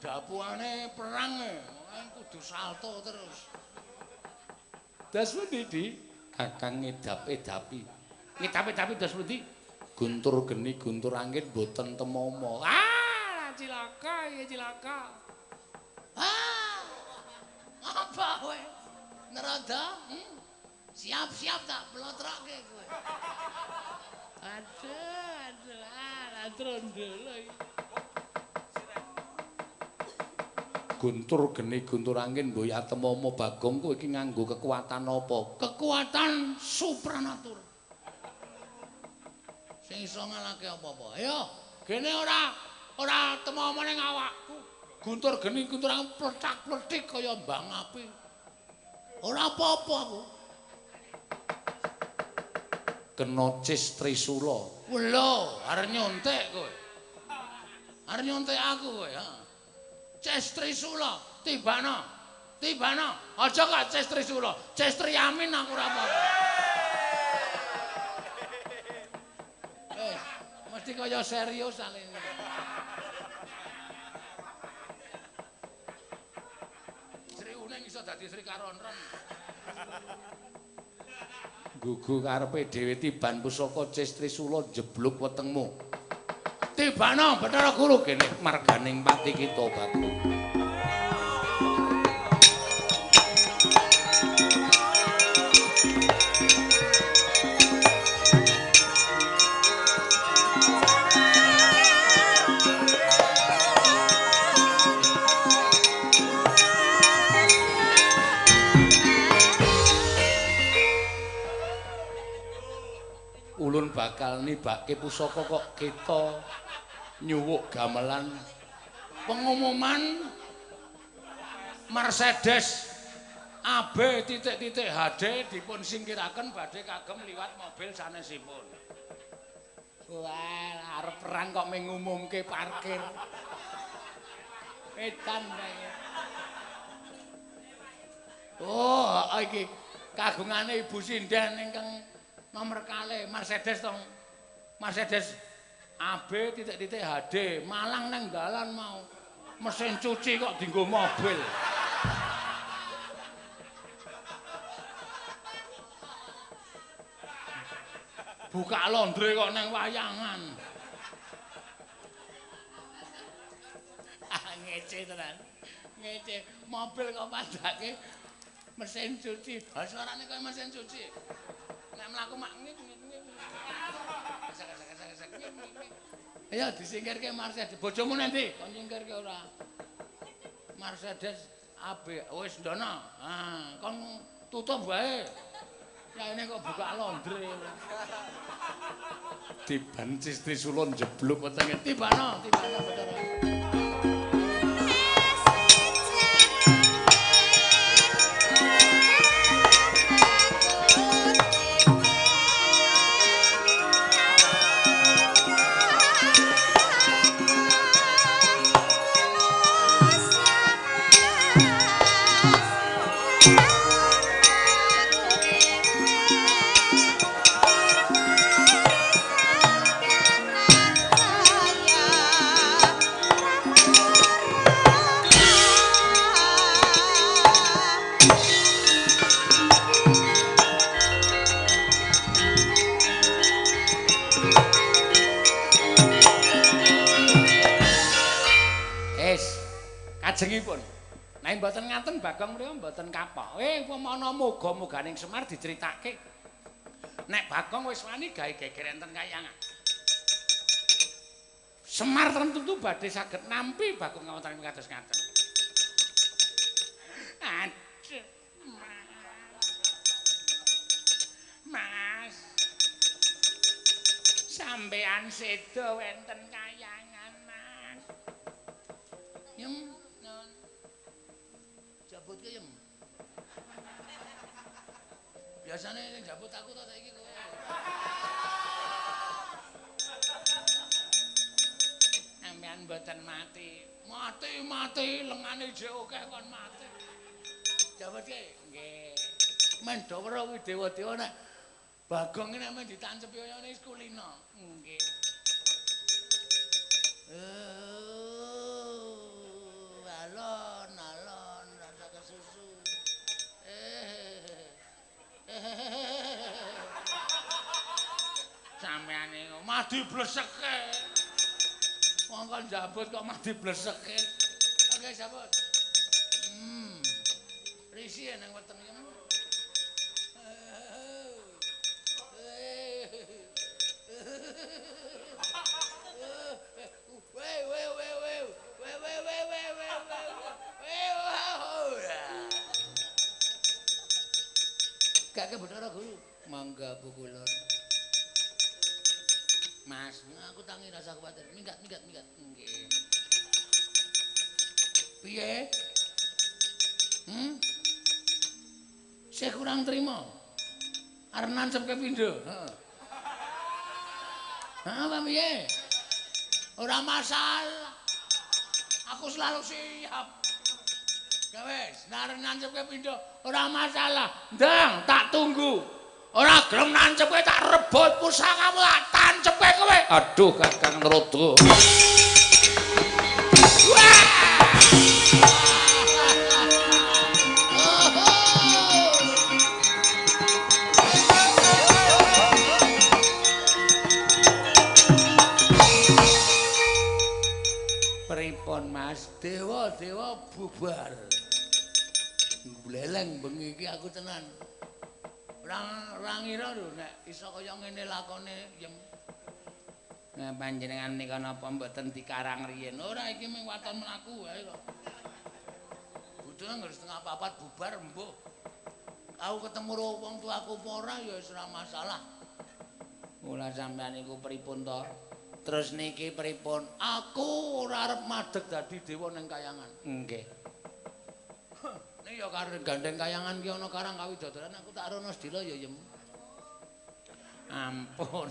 Dapuane perang e, kudu salto terus. Das pundi, Di? Kakang ngedap-edapi. Ngedap-edapi das pundi? Guntur geni guntur angin mboten temomo. Ah, cilaka iki cilaka. Ah. Apa kowe? Nerada? Siap-siap tak plotroke kowe. Aduh, aduh, ah, trondol iki. Guntur geni guntur angin mboya temomo Bagong kowe iki nganggo kekuatan apa? Kekuatan supranatur. Sing iso ngalahke apa-apa. Ayo, gene ora temomo ning awakku. Guntur geni guntur angin pletak-pletik kaya mbang api. Ora apa-apa aku. Kena cis trisula. Lho, arep nyontek kowe. Arep nyontek aku kowe, ha. Cis trisula, tibano. Tibano. Aja kok cis trisula. Cis triamin aku ora apa-apa. Mesti kaya serius alene. Sri Uning iso dadi Sri Karonron. Gugu karepe dhewe tiban pusaka Cis Trisula jeblok wetengmu. Tibano Bathara Guru kene marganing pati kita Bagong. Ulun bakal nibake pusaka kok kita nyuwuk gamelan pengumuman Mercedes AB titik-titik HD dipun singkiraken badhe kagem liwat mobil sanesipun. Wah, arep perang kok mengumumke parkir. Edan bae. Oh, iki kagungane Ibu Sinden ingkang nomor kalih Mercedes tong. Mercedes AB titik-titik HD Malang nang dalan mau. Mesin cuci kok dienggo mobil. Buka laundry kok nang wayangan. Ah, ngece tenan. Ngece mobil kok padake mesin cuci. Ha suarane kaya mesin cuci. Nek mlaku mak ngik ngik ngik. Sak. Ayo disingkirke Mercedes. Bojomu nanti kon nyingkirke ora? Mercedes AB wis ndono. Ah, kon tutup wae. Ya ini kok buka laundry. Tiban Cis Trisula njebluk wetenge. Tibano, tibano Bathara. Yeah. Ajengipun. Nek mboten ngaten Bagong mriku mboten kapok. Upamana moga-moganing Semar diceritake. Nek Bagong wis wani gawe geger enten kayangan. Semar tentu badhe saged nampi Bagong kawontenan kados ngaten. Aduh. Mas. Sampean seda wenten kayangan, Mas. Yem, non. Jabut ke, Yem. Biasane sing jabut aku to saiki kowe. Sampean mboten mati. Mati-mati lengane jek akeh kon mati. Jabut ke? Nggih. Men do weruh kuwi dewa-dewa nek Bagong iki nek men ditancepi kaya ngene wis kulino. Nggih. Alon alon rasa kesusu. Sampeyan niku mati bleseke. Wong kon jabut kok mati bleseke. Oke, jabut. Risi nang weteng iki. Gak ke Bathara Guru. Mangga pukulon. Mas, aku tangi rasa kuwatir. Minggat, minggat, minggat. Nggih. Piye? Saya kurang terima. Arep nancepke pindho. Heeh. Heeh, apa piye? Ora masalah. Aku selalu siap. Wes, arep nancepke pindho ora masalah. Ndang, tak tunggu. Ora gelem nancepke tak rebut pusakamu, tak tancepke kowe. Aduh, Kakang Narada. Wah! Pripun, Mas? Dewa-dewa bubar. Bleleng bengi iki aku tenan. Ora ngira lho nek iso kaya ngene lakone Yem. Nah, panjenengan nika napa mboten dikarang riyin? Ora, iki mung waton mlaku wae kok. Budhe anggere 3:30 bubar mbuh. Aku ketemu karo wong tuaku apa ora ya wis ora masalah. Mula sampean niku pripun to? Terus niki pripun? Aku ora arep madeg dadi dewa ning kayangan. Nggih. Nek ya karo gandeng kayangan ki ana karang kawidodaran aku tak rono sedila ya Yem. Ampun.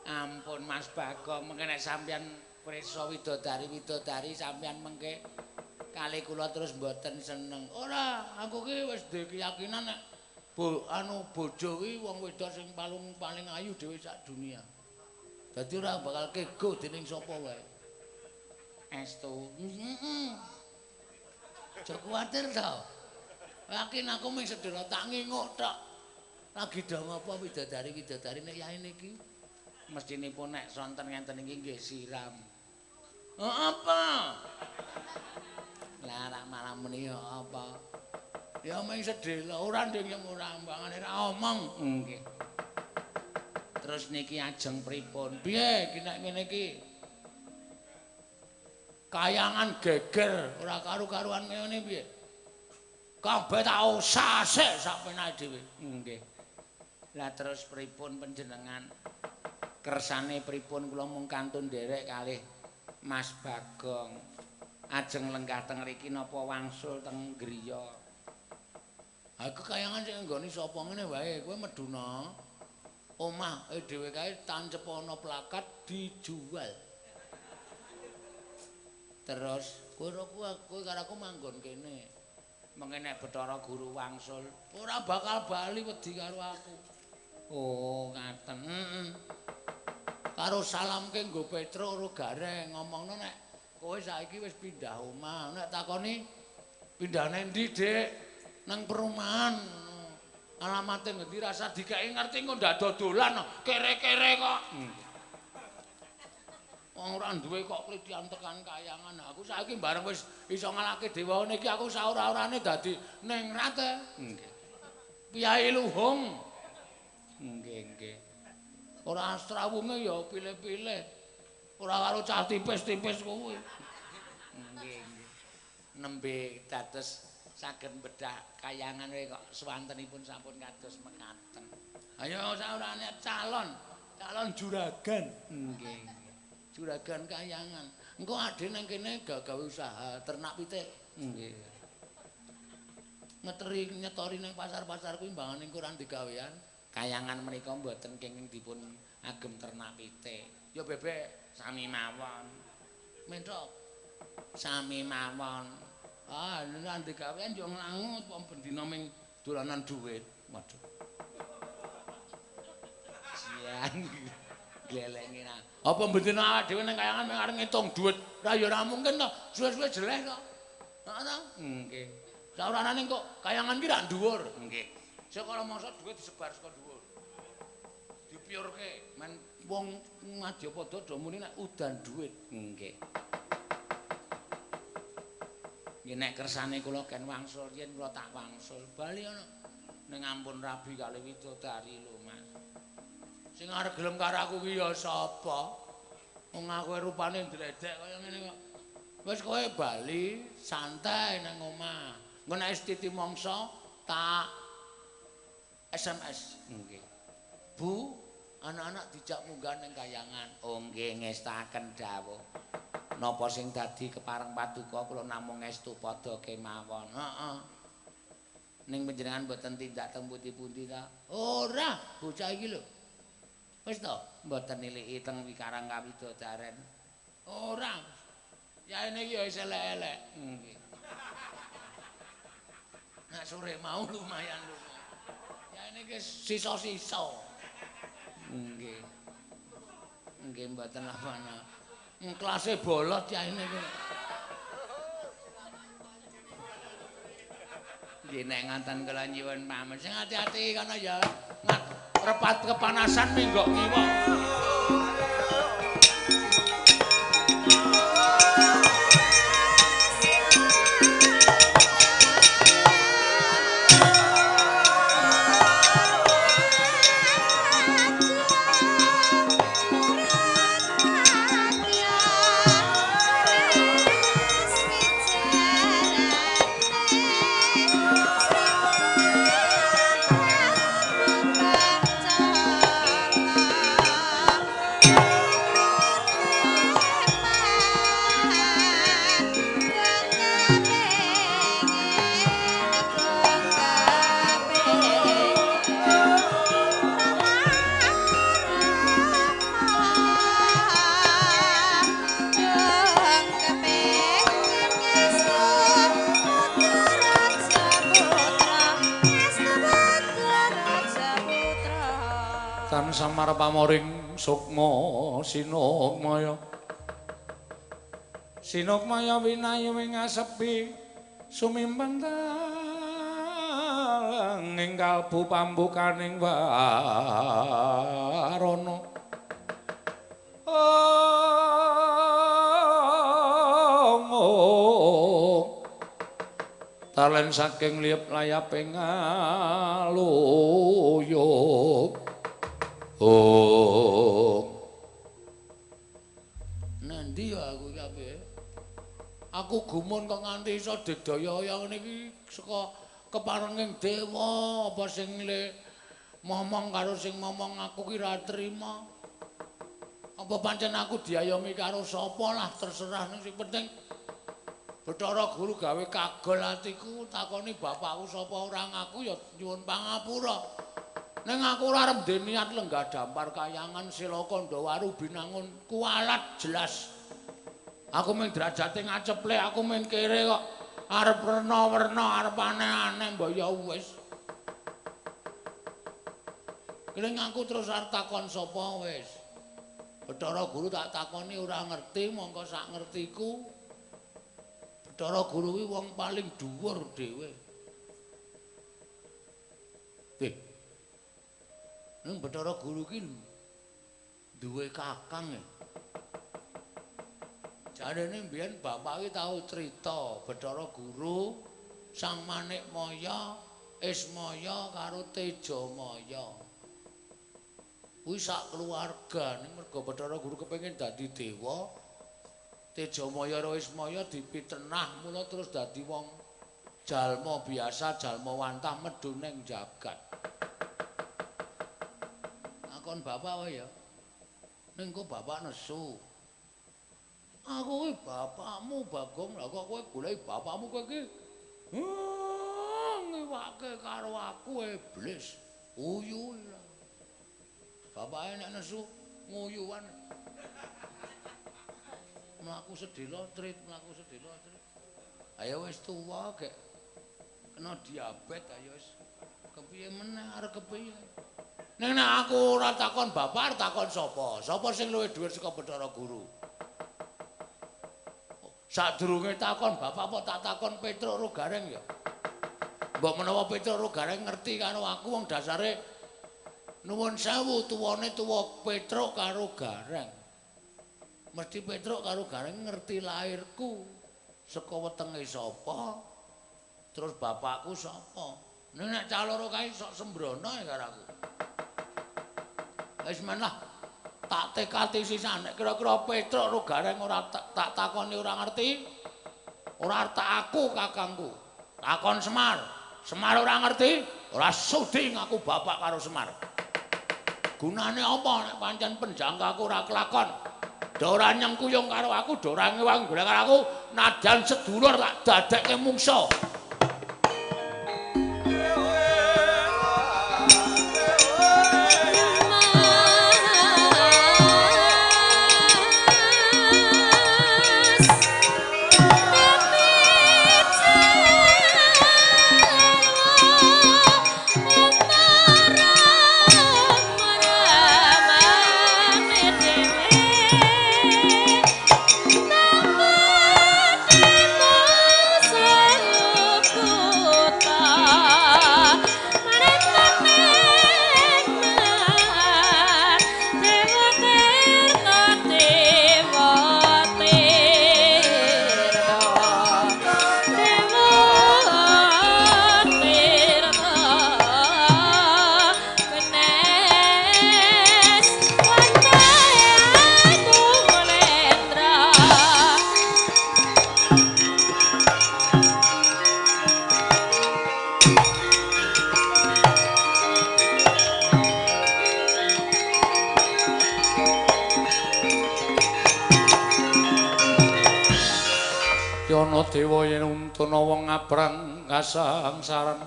Ampun Mas Bagong, mengke nek sampeyan prisa widodari-widodari sampeyan mengke kali kula terus mboten seneng. Ora, aku ki wis duwe keyakinan nek bojo ki wong wedok sing paling ayu dhewe sak dunia. Dadi ora bakal kego dening sapa wae. Estu. Heeh. Aja kuwatir to. Yakin aku mung sedhela tak nginguk tok. Lagi do ngapa widodari-widodari nek yaene iki? Mestinipun nek sonten ngenten iki nggih siram. Apa? Lah rak malah muni ya apa? Ya mung sedhela ora nding yen ora ambangane ra omong. Nggih. Terus niki ajeng pripun? Piye iki nek ngene iki? Kayangan geger ora karu-karuan ngene piye? Kabeh tak usah-sik sak penake dhewe. Nggih. Lah terus pripun panjenengan? Kersane pripun kula mung kantun nderek kalih Mas Bagong. Ajeng lenggah teng mriki napa wangsul teng griya? Aku kayangan sing nggone sapa ngene wae, kowe meduna. Omah dhewe kae tancep ana plakat dijual. Terus kowe karo aku manggon kene. Mengke nek Bathara Guru wangsul ora bakal bali wedi karo aku. Oh, ngaten. Heeh. Karo salamke nggo Petruk karo Gareng ngomongno nek kowe saiki wis pindah omah. Nek takoni pindah nang ndi, Dik? Nang perumahan. Alamate ngendi rasa dikeki ngerti engko ndak dodolan kere-kere kok. Wong ora duwe kok klithian tekan kayangan. Aku saiki bareng wis iso ngalahke dewa ngene iki aku saora-orane dadi ningrat. Nggih. Piyai luhung. Nggih, nggih. Ora astrawunge ya pilih-pilih. Ora karo cah tipis-tipis kuwi. Nggih, nggih. Nembe dados saged bedah kayangan kok swantenipun sampun kados mekaten. Ayo saorane calon, calon juragan. Nggih. Juragan kayangan. Engko adhe nang kene gawe usaha ternak pitik. Nggih. Ngeteri nyetori nang pasar-pasar kuwi mbangane engko ora digawean. Kayangan menika mboten kenging dipun agem ternak pitik. Ya bebek sami mawon. Mentok sami mawon. Ah, nek digawean yo nglangut wong bendina ming dolanan dhuwit. Waduh. Jian. Glelenge ra. Apa bendina awake dhewe nang kayangan mung arep ngitung dhuwit? Ra ya ora mungkin to. Suwe-suwe jeleh kok. Heeh ta? Nggih. Saoranane kok kayangan ki ra dhuwur. Nggih. Saka mangsa dhuwit disebar saka dhuwur. Dipiurke men wong Madyapada do muni nek udan dhuwit. Nggih. Nggih nek kersane kula ken wangsul yen kula tak wangsul bali ana ning ampun rabi kali widodari lho Mas. Sing arep gelem karo aku ki ya sapa? Wong aku rupane ndredeg kaya ngene kok. Wis kowe bali santai nang omah. Engko nek wis titi mangsa tak SMS. Nggih. Bu, anak-anak dijak munggah ning kayangan. Oh nggih ngestaken dawuh. Napa sing dadi kepareng paduka kula namung ngestu padha kemawon. Heeh. Ning panjenengan mboten tindak teng pundi-pundi ta? Ora, bocah iki lho. Wis to, mboten niliki teng wikarang kawidodaren. Ora. Yaene iki ya wis elek-elek. Nggih. Nek sore mau lumayan lumayan. Yaene iki sisa-sisa. Nggih. Nggih mboten apa-apa. Klase bolot yaene iki. Nggih nek nganten kula nyuwun pamit. Sing ati-ati kono ya. Repat kepanasan minggok ngiwa. Samar pamoring sukma sinukmaya sinukmaya winayu ing asepi sumimpen ing kalbu pambukaning warana. Om talen saking liyep layaping ngaluyuk. Oh. Nanti ya aku iki ape? Aku gumun kok nganti iso digdaya kaya ngene iki saka keparenging dewa apa sing le momong karo sing momong aku ki ra trima. Apa pancen aku diayomi karo sapa lah terserah ning sing penting Bathara Guru gawe kagol atiku takoni bapakku sapa ora ngaku ya nyuwun pangapura. Ning aku ora arep ndek niat lenggah dampar kayangan sila Kandhawaru binangun kualat jelas. Aku mung derajate ngaceple, aku mung kere kok arep werna-werna, arep aneh-aneh mbok ya wis. Keling aku terus arep takon sapa wis. Bathara Guru tak takoni ora ngerti, mongko sak ngertiku Bathara Guru kuwi wong paling dhuwur dhewe. Ning Bathara Guru ki duwe kakang ya. Jarene mbiyen bapak iki tau crita Bathara Guru Sang Manikmaya, Ismaya karo Tejamaya. Kuwi sak keluarga ning merga Bathara Guru kepengin dadi dewa, Tejamaya karo Ismaya dipitenah mula terus dadi wong jalma biasa, jalma wantah medhun ning jagat. Takon bapak wae ya. Ning kok bapak nesu. Aku kuwi bapakmu Bagong, lha kok kowe goleki bapakmu kowe iki ngiwake karo aku iblis. Uyu lho. Bapake nek nesu nguyuan. Mlaku sedhela trit, mlaku sedhela trit. Ayo wis tuwa gek kena diabet ayo wis kepiye meneh arep kepiye. Ning nek aku ora takon bapak, arep takon sapa? Sapa sing luwih dhuwur saka Bathara Guru? Sadurunge takon bapak apa tak takon Petruk ro Gareng ya? Mbok menawa Petruk ro Gareng ngerti karo aku wong dasare nuwun sewu tuwane tuwa Petruk karo Gareng. Mesti Petruk karo Gareng ngerti lahirku saka wetenge sapa, terus bapakku sapa. Nek nek cah loro kae sok sembrono ya karo aku. Wis men lah. Tak tekati sisan nek kira-kira Petruk ro Gareng ora tak takoni ora ngerti. Ora tak aku kakangku. Takon Semar. Semar ora ngerti, ora sudi ngaku bapak karo Semar. Gunane apa nek pancen penjangkaku ora kelakon? Do ora nyengkuyung karo aku, do ora ngewang golek karo aku, nadyan sedulur tak dadekke mungsa. Dewa yen untuna wong ngaprang kasangsaran,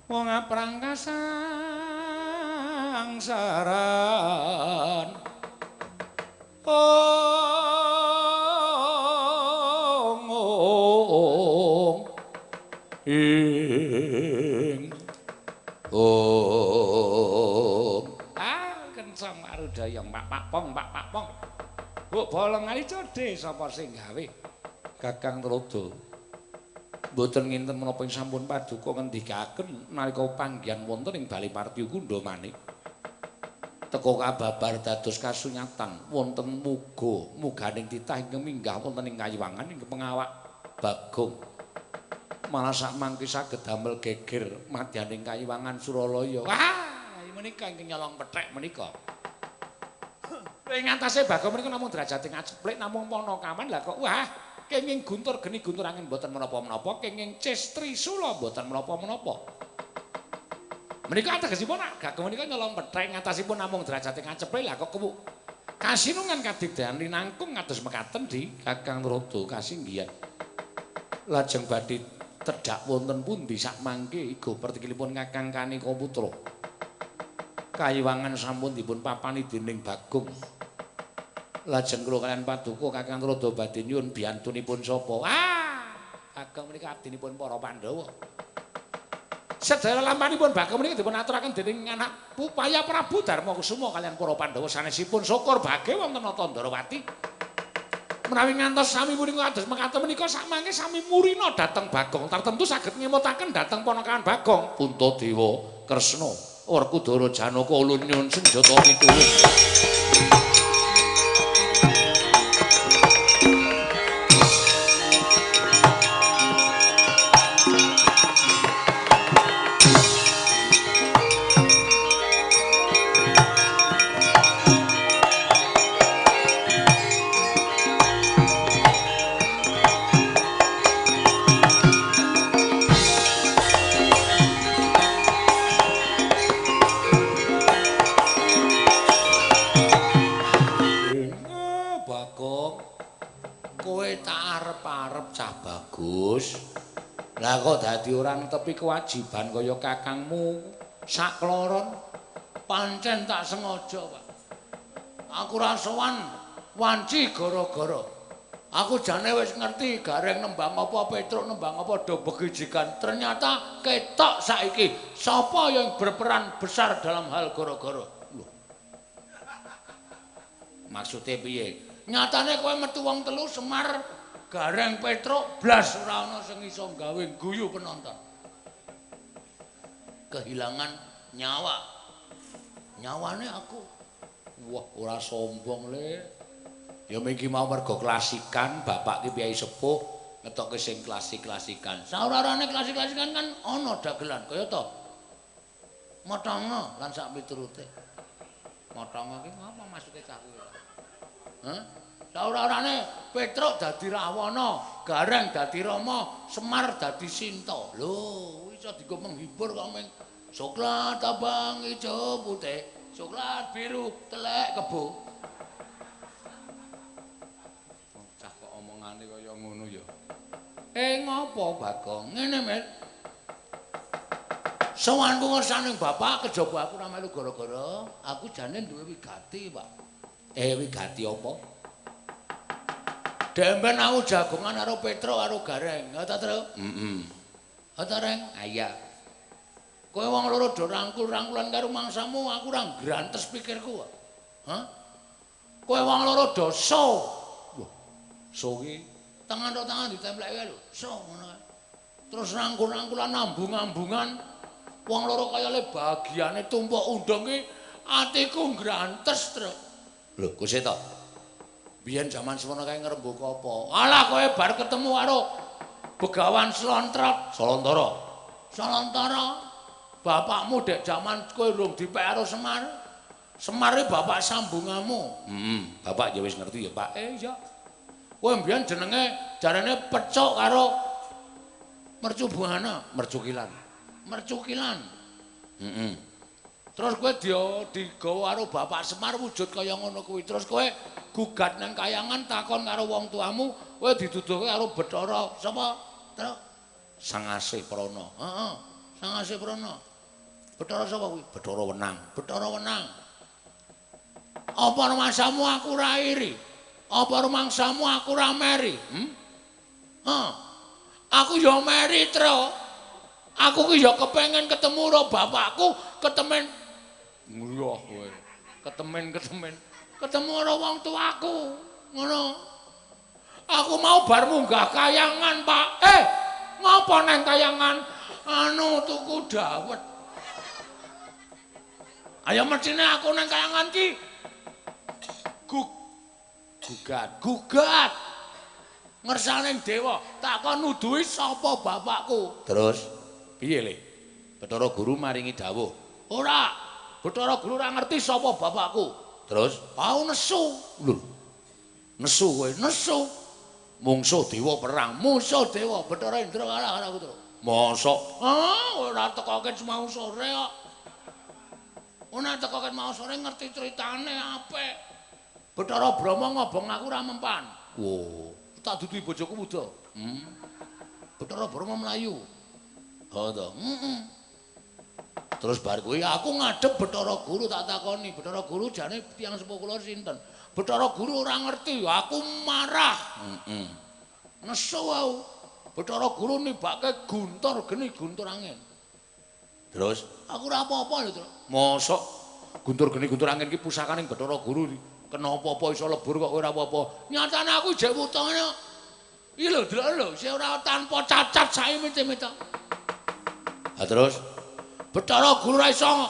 wong ngaprang kasangsaran. Ong ong ing ong. Ah, kenceng marudayang pak pak pong pak pak pong. Mbok bolong ali codhe sapa sing gawe? Kakang Tuladha, mboten nginten menapa ing sampun paduka ngendikaken nalika panggihan wonten ing Bali Partyakunda manik. Teka kababar dados kasunyatan wonten muga muganing titah ingkang minggah wonten ing kayiwangan ing pengawak Bagong. Malah sakmangke saged damel geger madyaning kayiwangan Suralaya. Wah, menika ingkang nyolong pethek menika. Ing atase Bagong menika namung derajate ngaceplik namung ponokaman lah kok wah kenging guntur geni guntur angin mboten menapa-menapa, kenging ces trisula mboten menapa-menapa. Menika ategesipun Bagong menika nyolong pethek ngatasipun namung derajate ngaceplik lah kok kewuk. Kasinungan kadigdayan linangkung kados mekaten di Kakang Tuladha kasinggihan. Lajeng badhe tedhak wonten pundi sakmangke iga pertikilipun Kakang Kanika Putra. Kayiwangan sampun dipun papani dening Bagong. Lajeng kula kaliyan paduka Kakang Tuladha badhe nyuwun biyantunipun sapa? Ah, Bagong menika abdinipun para Pandhawa. Sedaya lampanipun Bagong menika dipun aturaken dening anak Pupaya Prabu Darmakusuma kaliyan para Pandhawa sanesipun syukur bage wonten Nata Ndarawati. Menawi ngantos sami punika kados mekaten menika sakmangke sami murina dhateng Bagong tartemtu saged ngemutaken dhateng ponakan Bagong Puntadewa Kresna Werkudara Janaka ulun nyuwun senjata pituwung. Agus. Lah kok dadi ora netepi kewajiban kaya kakangmu sakloron? Pancen tak sengaja, Pak. Aku ora sowan wanci gara-gara. Aku jane wis ngerti Gareng nembang apa, Petruk nembang apa, do begijikan. Ternyata ketok saiki sapa yang berperan besar dalam hal gara-gara. Lho. Maksude piye? Nyatane kowe metu wong telu Semar, Gareng, Petruk blas ora ana sing iso gawe guyu penonton. Kehilangan nyawa. Nyawane aku. Wah, ora sombong le. Ya minggi mau mergo klasikan, bapak ki piyai sepuh ngetokke sing klasik-klasikan. Saurarane klasik-klasikan kan ana dagelan kaya to. Motongo lan sak piturute. Motongo ki ngapa maksude cah kuwi? Hah? Saurarane Petruk dadi Rahwana, Gareng dadi Rama, Semar dadi Sinta. Lho, iso dienggo menghibur kok ming soklat abang ijo putih, soklat biru, telek kebo. Cah kok omongane kaya ngono ya. Ngopo Bagong? Ngene, Met. Sowanku ngersane bapak kejaba aku ora melu gara-gara aku jane duwe wigati, Pak. Wigati apa? Demben aku jagongan karo Petruk karo Gareng. Ya ta, Truk? Heeh. Ha ta, Reng? Iya. Kowe wong loro do rangkul-rangkulan karo mangsamu, aku ora grantes pikirku. Hah? Kowe wong loro do so. Wah. So ki tangan tok tangan ditempleke lho. So ngono kae. Terus rangkul-rangkulan ambung-ambungan wong loro kaya le bagiane tumpuk undang ki atiku grantes, Truk. Lho, Kuseta. Biyen jaman semono kae ngrembaka apa? Alah kowe bar ketemu karo Begawan Slontrot, Solontara. Solontara. Bapakmu dek jaman kowe urung dipek karo Semar. Semar iki bapak sambungamu. Heeh, bapak ya wis ngerti ya, Pak. Iya. Kowe mbiyen jenenge jarene Pecuk karo Mercubuana, Mercukilan. Mercukilan. Heeh. Terus kowe digawa karo bapak Semar wujud kaya ngono kuwi. Terus kowe gugat nang kayangan takon karo wong tuamu, kowe diduduhke karo Bathara sapa? Truk Sang Asih Prana. Heeh, Sang Asih Prana. Bathara sapa kuwi? Bathara Wenang. Bathara Wenang. Apa rumangsamu aku ora iri? Apa rumangsamu aku ora meri? Hah. Aku ya meri, Truk. Aku ki ya kepengen ketemu karo bapakku, ketemen ngliyah kowe. Ketemen-ketemen. Ketemu karo wong tuaku. Ngono. Aku mau bar munggah kayangan, Pak. Ngopo nang kayangan? Anu tuku dawet. Ayo mestine aku nang kayangan ki gugat. Ngersane dewa, tak kon nuduhi sapa bapakku. Terus piye le? Bathara Guru maringi dawuh. Ora, Bathara Guru ora ngerti sapa bapakku. Terus aku nesu. Lho. Nesu kowe, nesu. Mungsuh dewa perang, musuh dewa Bathara Indra kalah karo aku, Truk. Mosok? Ah, ora tekoke mau sore kok. Ora tekoke mau sore ngerti critane apik. Bathara Brahma ngobong aku ora mempan. Wo, tak duduhi bojoku wuda. Bathara Brahma mlayu. Ha to. Heeh. Terus bar kuwi aku ngadep Bathara Guru tak takoni, Bathara Guru jane tiyang sepuh kula sinten? Bathara Guru ora ngerti, aku marah. Heeh. Nesu aku. Bathara Guru nibake guntur geni guntur angin. Terus aku ora apa-apa lho, Truk. Mosok guntur geni guntur angin ki pusakane Bathara Guru. Kena apa-apa iso lebur kok ora apa-apa. Nyatane aku jek wutane. Iki lho delok lho, sing ora tanpa cacat saimit-imit. Ha terus Bathara Guru ora iso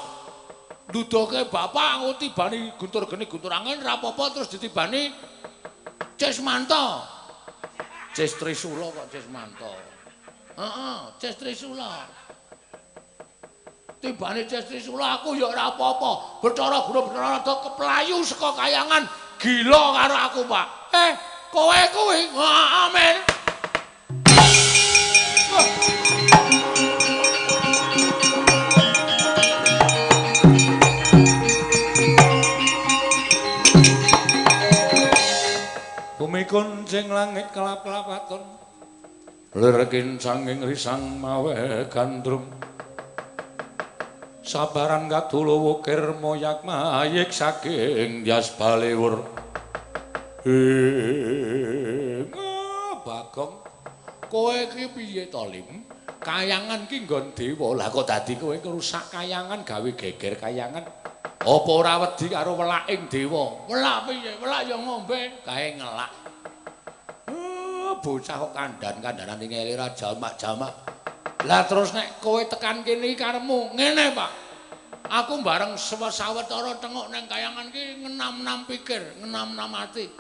nduduhke bapak aku tibani guntur geni guntur angin ora apa-apa terus ditibani Cismanto. Cis Trisula kok Cismanto. Heeh, Cis Trisula. Tibane Cis Trisula aku ya ora apa-apa. Bathara Guru Bathara Rada keplayu saka kayangan gila karo aku, Pak. Kowe kuwi. Amin. Bumi kuncing langit kelap-kelapaton. Lir kincanging risang mawe gandrung. Sabaran kadula wukir moyak mayik saking Dyas Baliwur. Bagong, kowe iki piye to, Lim? Kayangan ki nggon dewa. Lah kok dadi kowe ngrusak kayangan gawe geger kayangan? Apa ora wedi karo welaking dewa? Welak piye? Welak ya ngombe, kae ngelak. Bocah kok kandhan-kandhanan ngene ora jamak-jamak. Lah terus nek kowe tekan kene iki karepmu ngene, Pak. Aku bareng sawetara tengok nang kayangan ki ngenam-nam pikir, ngenam-nam ati.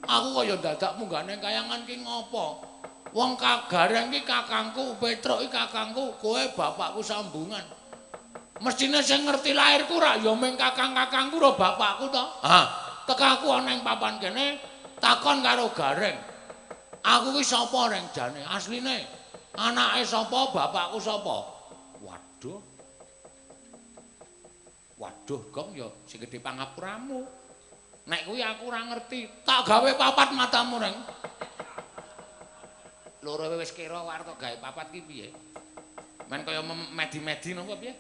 Aku kaya dadak munggah nang kayangan ki ngopo? Wong Kagareng ki kakangku, Petruk ki kakangku, kowe bapakku sambungan. Mestine sing ngerti lahirku rak ya mung kakang-kakangku ro bapakku to. Ha, tekaku ana ing papan kene takon karo Gareng. Aku ki sapa reng jane asline? Anake sapa, bapakku sapa? Waduh. Waduh, Gong ya sing gedhe pangapuramu. Nek kuwi aku ora ngerti, tak gawe papat matamu reng. Loro wis kira arep gawe papat ki piye? Men kaya medi-medi napa piye?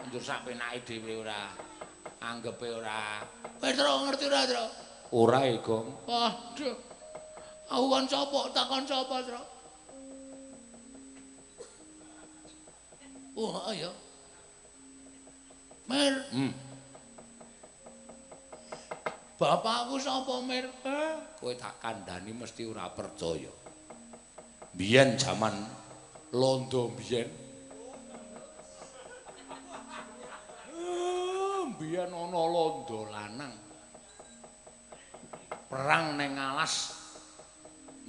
Njur sak penake dhewe ora anggepe ora. Petro ngerti ora, Tro? Ora e, Gong. Waduh. Aku kon sapa? Takon sapa, Tro? Oh, ayo. Mir. Bapakku sapa, Mir? Kowe tak kandhani mesti ora percaya. Biyen jaman londo biyen. Biyen ana londo lanang. Perang neng alas.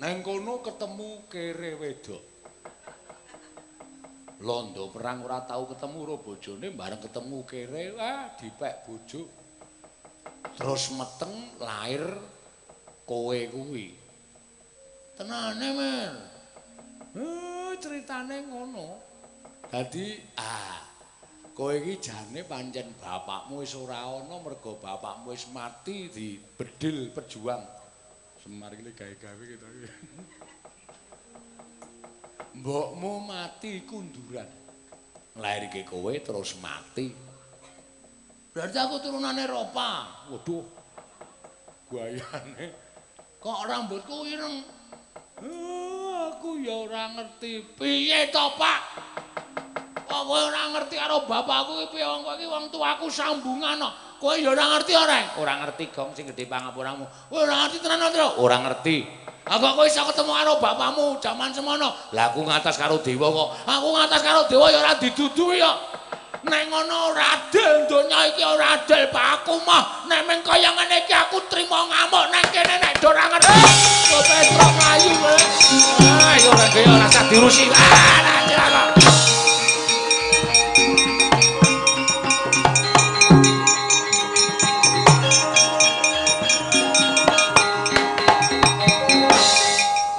Neng kono ketemu kere wedok. Londo perang ora tau ketemu karo bojone, bareng ketemu kere, wah dipek bojo. Terus meteng lahir kowe kuwi. Tenane, Mir. Ceritane ngono. Dadi kowe iki jane pancen bapakmu wis ora ana mergo bapakmu wis mati di bedil pejuang. Semar iki gawe-gawe kita iki. Mbokmu mati kunduran. Nglairke kowe terus mati. Berarti aku turunane Eropa. Waduh. Guayane kok rambutku ireng. Aku ya ora ngerti. Piye to, Pak? Kok kowe ora ngerti karo bapakku iki piye wong kowe iki wong tuaku sambungan kok. Kowe ya ora ngerti ora? Ora ngerti, Gong, sing gedhe pangapuramu. Kowe ora ngerti tenan, Tro? Ora ngerti. Lah kok kowe iso ketemu karo bapakmu jaman semono? Lah aku ngatas karo dewa kok. Aku ngatas karo dewa ya ora diduduhi kok. Nek ngono ora adil donya iki ora adil, Pak. Aku mah nek meng kaya ngene iki aku trimo ngamuk nang kene nek ora ngerti. Kok Petro mlayu kowe. Ah, ya ora kaya ora usah diurusi. Ah, nah,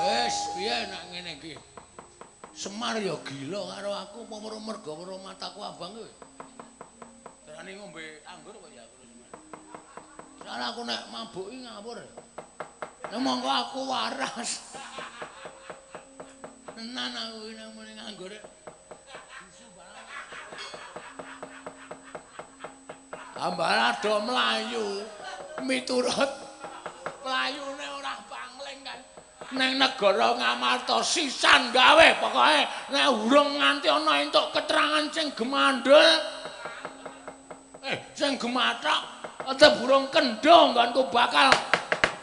wis, piye nek ngene iki? Semar ya gila karo aku apa weruh merga weruh mataku abang kowe. Terane ngombe anggur kok ya aku Semar. Soale aku nek mabuk iki ngawur. Nek mongko aku waras. Tenan aku iki nek muni nganggur. Ambara do mlayu miturut mlayune ora pangling kan. Neng negara Ngamarta sisan gawe pokoke nek urung nganti ana entuk keterangan sing gemandhul sing gemathok tetep urung kendho nggonku bakal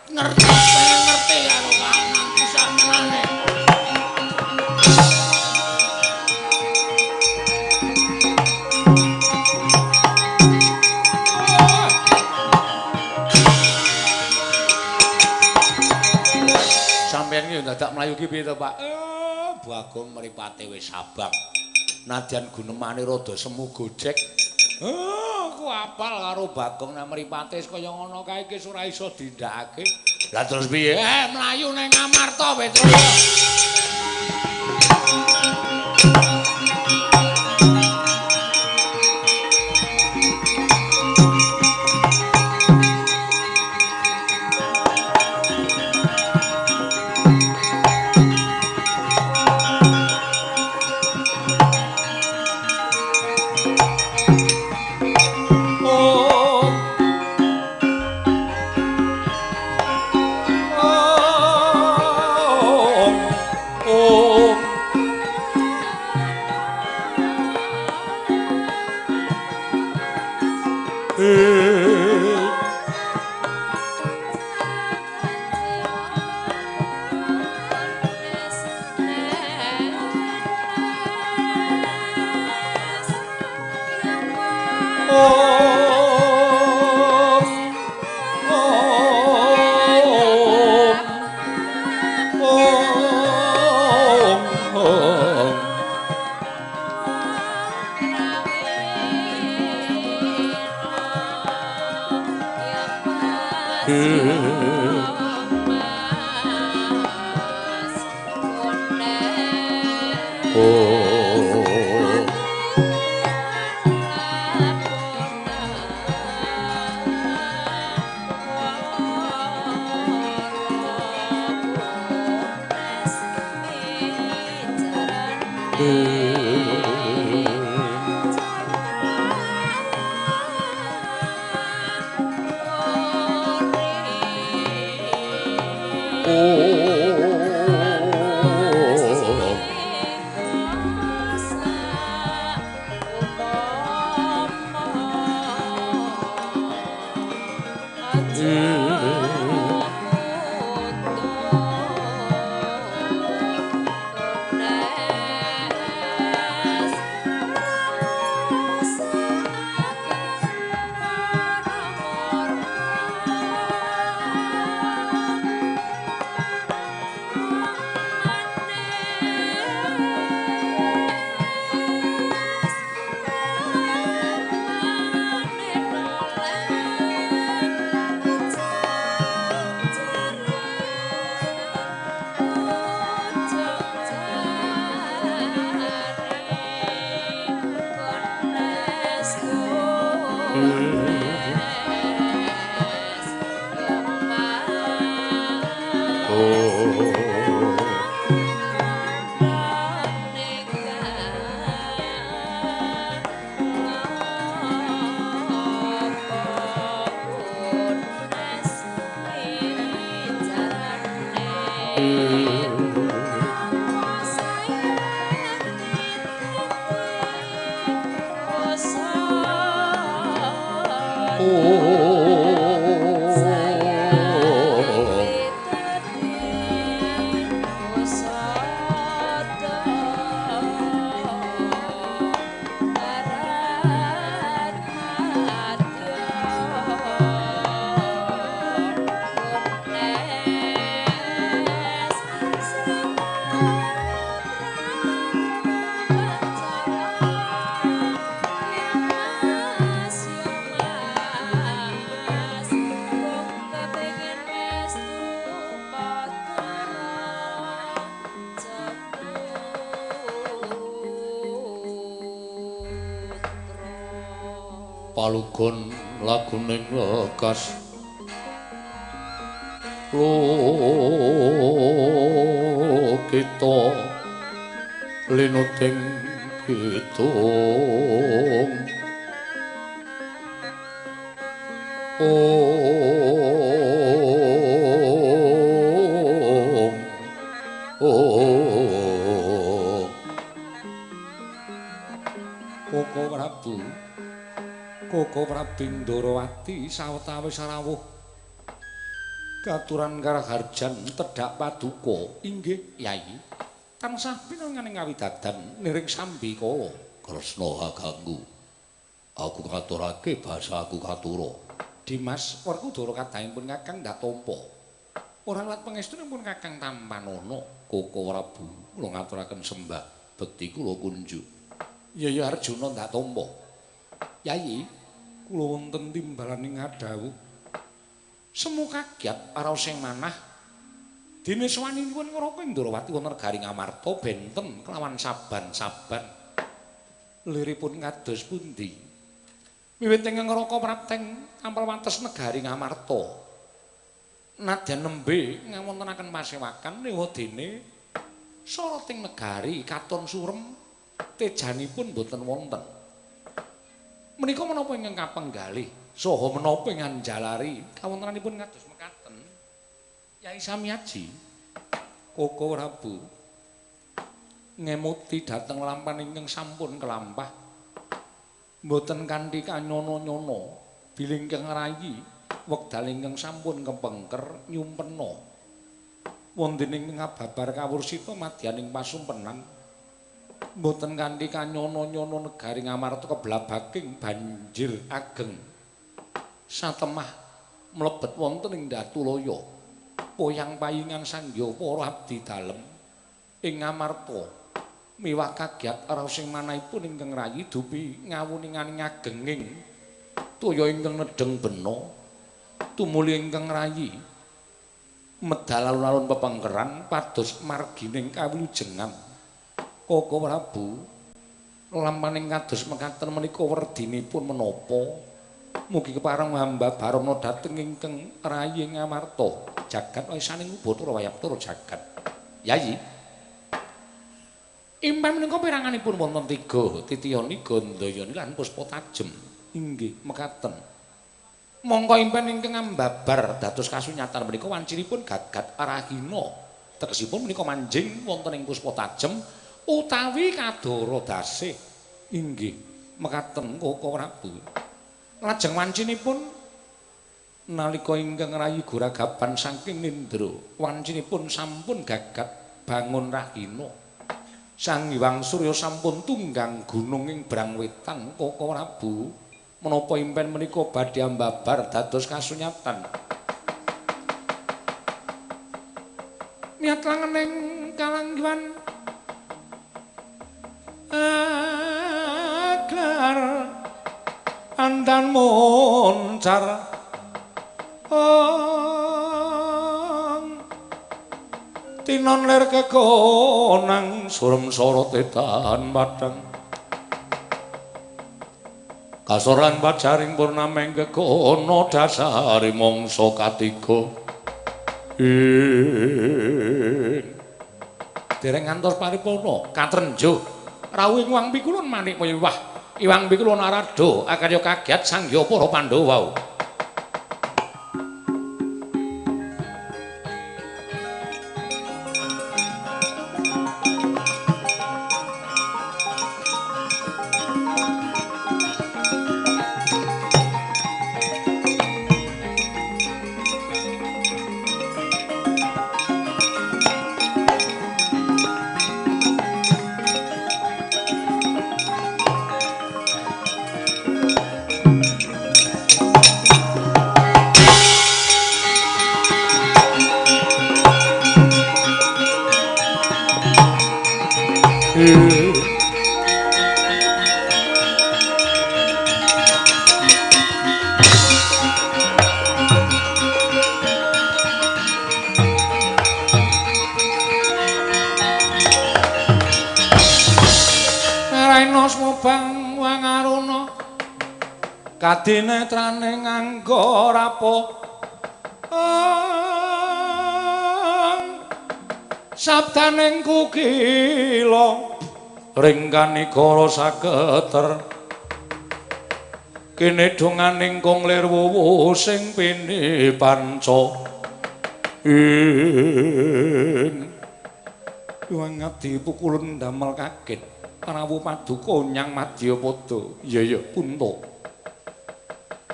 ngerti pengen ngerti karo kananku sakmenane. Sampeyan iki dadak mlayu ki piye to, Pak? Bagong mripate wis abang. Nadyan gunemane rada semu gojek. Aku apal karo Bagong nek mripate wis kaya ngono kae iki ora iso dindakake. Lah terus piye? Mlayu nang Ngamarta Petruk. Palugon laguning lekas kita linuting kidung om om Koko Prabu Koko Prabu Ndorowati sawetawis rawuh katuran karaharjan tedhak paduka. Inggih Yai, tansah pinanganing kawidadan niring sambikala. Kresna kaganggu, aku ngaturake basa aku katura. Dimas Werkudara kadhangipun Kakang ndak tampa. Ora liwat pangestunipun Kakang tampanana. Koko Prabu, kula ngaturaken sembah bekti kula kunjuk. Ya ya Arjuna ndak tampa. Yai, kula wonten timbalaning ngadhawuh. Semu kagiat raos sing manah dene sowanipun Raka Ndrawati wonten negari Ngamarta benten kelawan saban-saban. Liripun kados pundi? Wiwit ing Raka prapteng ampel wates negari Ngamarta. Nadyan nembe ngawontenaken pasewakan dewa dene soroting negari katon surem tejanipun boten wonten. Menika menapa ingkang kapenggalih saha menapa ingkang njalari kawontenanipun kados mekaten? Yai Samyaji, Koko Prabu ngemuti dhateng lampan ingkang sampun kelampah mboten kanthi kanyono-nyono bilih ingkang rayi wekdal ingkang sampun kepengker nyumpena wonten ing ngababar kawursita madyaning pasumpenan mboten kanthi kanyono-nyono negari Ngamarta keblabaking banjir ageng satemah mlebet wonten ing Datulaya poyang payingan sangya para abdi dalem ing Ngamarta miwah kagiat raos sing manahipun ingkang rayi dupi ngawuninganing agenging toya ingkang nedheng bena tumuli ingkang rayi medal alun-alun pepengkeran pados margining kawilujengan. Koko Prabu, lampaning kados mekaten menika werdinipun menapa? Mugi kepareng hamba barana dhateng ingkang rayi Ngamarta. Jagat wisaning Bathara Wayabtara jagat. Yayi. Impen menika peranganipun wonten tiga, Titiyani, Gandayani lan Puspa Tajem. Inggih, mekaten. Mongko impen ingkang ambabar dados kasunyatan menika wancinipun gagat Rahina. Tegesipun menika manjing wonten ing Puspa Tajem utawi Kadara Dasih. Inggih, mekaten Koko Prabu. Lajeng wancinipun nalika ingkang rayi guragaban saking nindra, wancinipun sampun gagat bangun Rahina. Sang Hyang Surya sampun tunggang gunung ing Brangwetan. Koko Prabu, menapa impen menika badhe ambabar dados kasunyatan? Niat langening kalanggihan agar andan moncar ong tinon lir kekonang surem sorot edan padang kasoran pajaring purnameng kekono dasare mangsa katiga. Ing dereng ngantos paripurna katrenjo rawuh ing Wang Pikulun manik wah Iwang Pikulun Narada akarya kagiat sangya para Pandhawa. Kadinetrane nganggo rapo sabdaning kukila ringkanikara saketer kene donganing kong lir wuwu sing pini panca ing Iwang Ngadi pukulun damel kaget rawuh paduka nyang Madyapada. Iya ya punta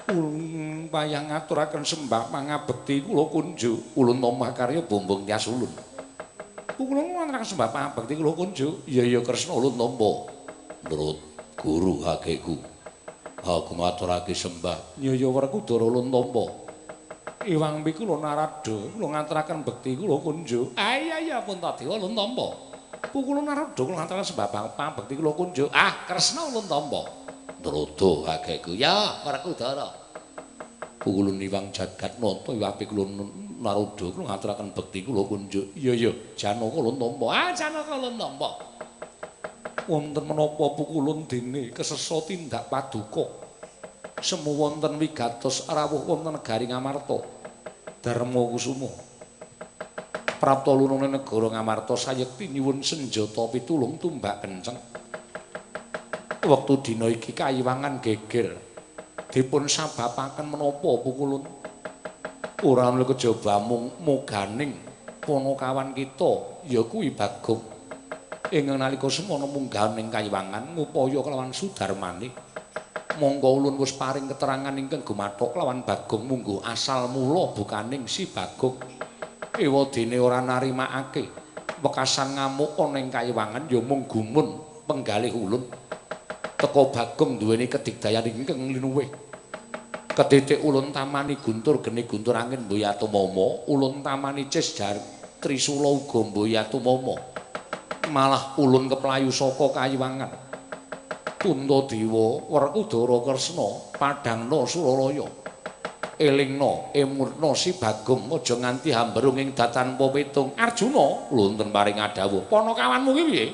ulun payah ngaturaken sembah pangabekti kula kunjuk ulun tampa karya bombong tias ulun. Kula ngaturaken sembah pangabekti kula kunjuk. Iya ya Kresna ulun tampa. Nurut guru hakeku. Aku ngaturake sembah. Iya ya Werkudara ulun tampa. Iwang Pikula Narada kula ngaturaken bekti kula kunjuk. Ah iya ya Puntadewa ulun tampa. Kula Narada kula ngaturaken sembah pangabekti kula kunjuk. Ah Kresna ulun tampa. Nrodo hakeku ya Werkudara. Pukulun Iwang Jagat Nata Iwang Pikula Narada kula ngaturaken bekti kula kunjuk. Iya ya Janaka ulun tampa. Ah Janaka ulun tampa. Wonten menapa pukulun dene kesesa tindak paduka. Semu wonten wigatos rawuh wonten negari Ngamarta. Darma Kusuma. Prapta lunune negara Ngamarta sayekti nyuwun senjata pitulung tumbak kenceng. Wektu dina iki kayiwangan geger dipun sababaken menapa pukulun ora ana kejaba mung muganing panakawan kita ya kuwi Bagong ingkang nalika semana munggah ning kayiwangan ngupaya kelawan Sudarmane. Mongko ulun wis paring keterangan ingkang gumathok kelawan Bagong mungguh asal mula bukaning si Bagong ewadene ora narimakake wekasan ngamuk ana ing kayiwangan ya mung gumun penggalih ulun. Teka Bagong duweni kedigdayan ingkang linuwih. Ketitik ulun tamani guntur geni guntur angin mboyatumama, ulun tamani cis jar trisula uga mboyatumama. Malah ulun keplayu saka kayiwangan. Puntadewa, Werkudara Kresna, Padangna Suralaya. Elingna, emurna si Bagong aja nganti hamberung ing datan tanpa pitung. Arjuna, wonten paring adhawuh. Panakawanmu ki piye?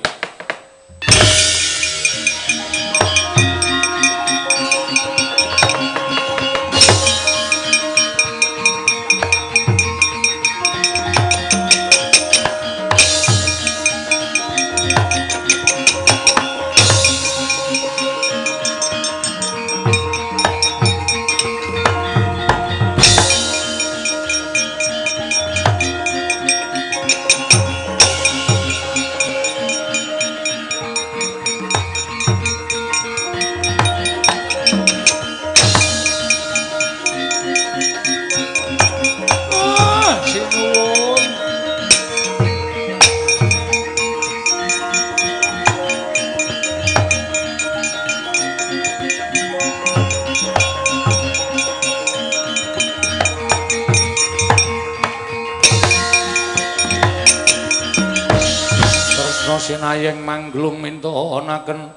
Sinayeng mangglung mintonaken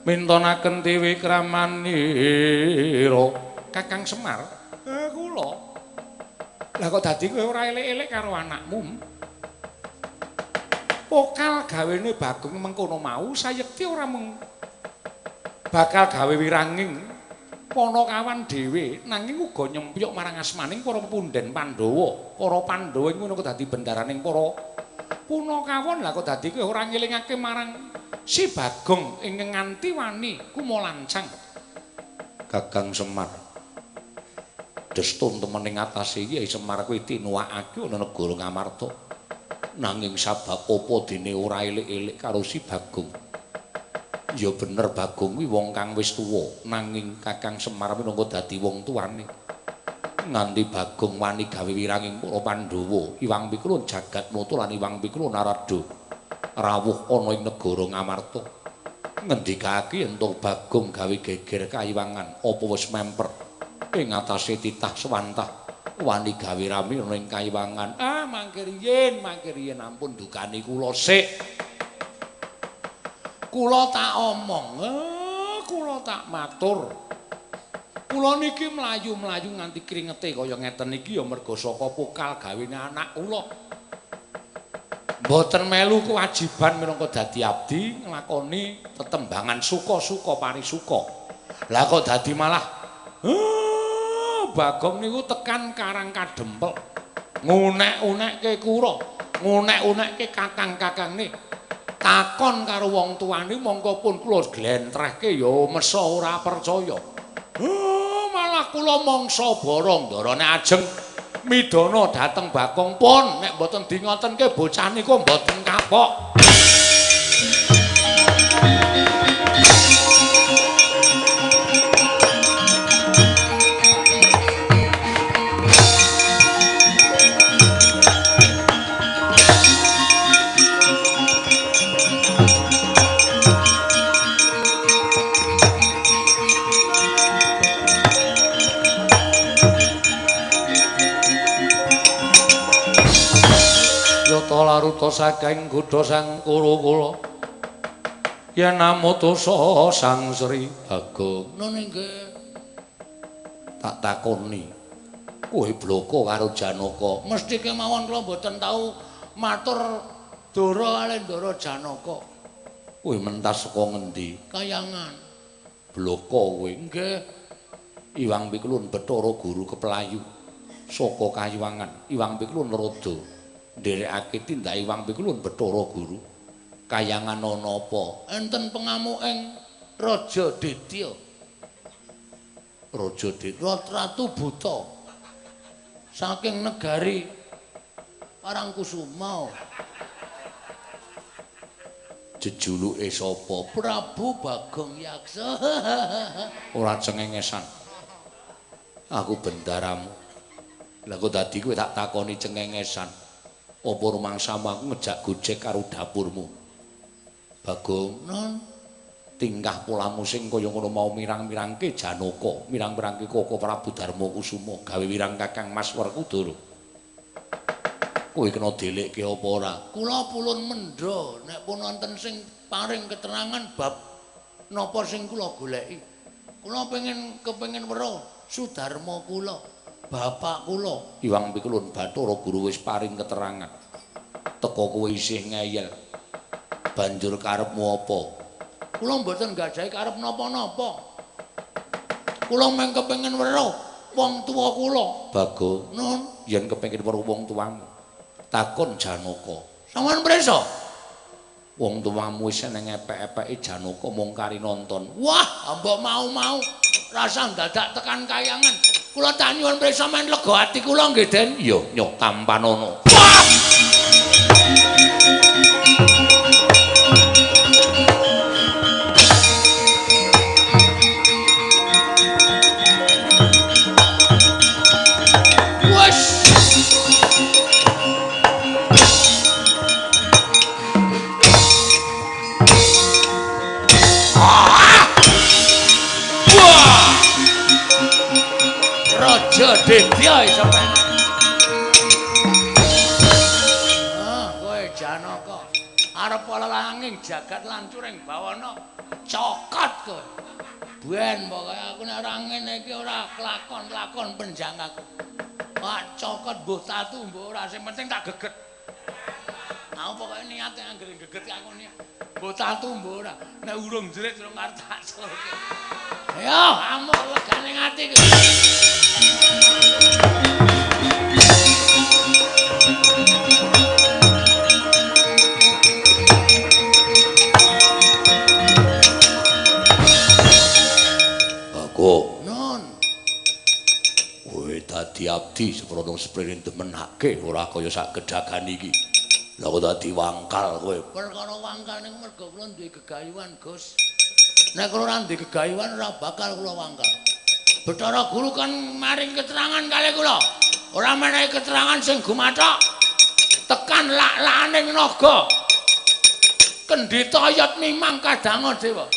mintonaken tiwikramanira Kakang Semar. Kula. Lah kok dadi kowe ora elek-elek karo anakmu? Pokal gawene Bagong mengkono mau sayekti ora mung bakal gawe wiranging Panakawan dhewe nanging uga nyempyuk marang asmaning para punden Pandhawa. Para Pandhawa iku ngono dadi bendaraning para Punakawon. Lah kok dadi kowe ora ngelingake marang si Bagong ing nganti wani kumalancang. Kakang Semar, destun temen ing atase Kyai Semar kuwi tinuwakake ana negara Ngamarta. Nanging sabab apa dene ora elik-elik karo si Bagong? Ya bener Bagong kuwi wong kang wis tuwa, nanging Kakang Semar minangka dadi wong tuane. Nganti Bagong wani gawe wiranging para Pandhawa, Iwang Pikulun Jagatnata lan Iwang Pikulun Narada rawuh ana ing negara Ngamarta. Ngendikake yen to Bagong gawe geger kayiwangan apa wis memper ing atase titah swantah wani gawe rame ana ing kayiwangan. Ah, mangke riyin ampun dukani kula sik. Kula tak omong, kula tak matur. Kula niki mlayu-mlayu nganti kringete kaya ngeten iki ya merga saka pokal gawene anak kula. Mboten melu kewajiban minangka dadi abdi nglakoni tetembangan suka-suka parisuka. Lah kok dadi malah Bagong niku tekan Karang Kadempel. Ngunek-unekke kura, ngunek-unekke kakang-kakangne. Takon karo wong tuane mongko pun kula glentrehke ya mesa ora percaya. Malah kula mangsa borong ndarane ajeng midana dhateng Bagong pun nek mboten di ngotenke bocah niku mboten kapok. Laruta saking kudha sang Kuru kula yen amutusa Sang Sri Bagong. Nun inggih. Tak takoni kowe bloko karo Janaka? Mesti kemawon kula mboten tau matur dara kalih ndara Janaka. Kowe mentas saka ngendi? Kayangan. Bloko kowe? Nggih. Iwang Pikulun Bathara Guru Keplayu saka Kayiwangan. Iwang Pikulun Rada nderekake tindak Iwang Pikulun Bathara Guru. Kayangan ana apa? Enten pengamuking Raja Ditya. Raja Ditya Ratu Buta saking negari Parangkusuma. Jejuluke sapa? Prabu Bagong Yaksa. Ora cengengesan. Aku bendaramu. Lah kok dadi kowe tak takoni cengengesan. Apa rumangsamu aku ngejak gojek karo dapurmu? Bagong, nun, tingkah polamu sing kaya ngono mau mirang-mirangke Janaka, mirang-mirangke Koko Prabu Darma Kusuma, gawe wirang Kakang Mas Werkudara. Kowe kena delekke apa ora? Kula pulun mendha nek pun wonten sing paring keterangan bab napa sing kula goleki. Kula pengen kepengin weruh Sudarma kula, bapak kula. Iwang Pikulun Bathara Guru wis paring keterangan. Teka kowe isih ngeyel. Banjur karepmu apa? Kula mboten gadahi karep napa-napa. Kula mung kepengin weruh wong tuwa kula. Bagong, Nun, yen kepengin weruh wong tuamu, takon Janaka. Sampeyan prisa? Wong tuamu wis nang epek-epeke Janaka mung kari nonton. Wah, mbok mau-mau rasa dadak tekan kayangan. Kula tak nyuwun prisa men lega ati kula nggih, Den. Iya, nyoh tampanono. Wah! Raja Dedya iso penak. Ah, kowe Janaka arep lelanging jagat lancuring bawana cokot kowe. Ben pokoke aku nek ora ngene iki ora kelakon-lakon penjang aku. Pak cokot mbuh tatu mbuh ora sing penting tak geget. Aku pokoke niate anggere geget aku niat. Mbuh tatu mbuh ora. Nek urung jerit urung arep tak sulke. Ayo amuk legane ati iki. Bagong, Nun, kowe dadi abdi seprono seprene demenake ora kaya sak gedagan iki. Lah kok dadi wangkal kowe. Perkara wangkal niku mergo kula duwe gegayuhan, Gus. Nek kula ora duwe gegayuhan ora bakal kula wangkal. Bathara Guru kan maring keterangan kalih kula. Ora menehi keterangan sing gumathok. Tekan lak-lakaning naga. Kendhita yat mimang kadanga dewa.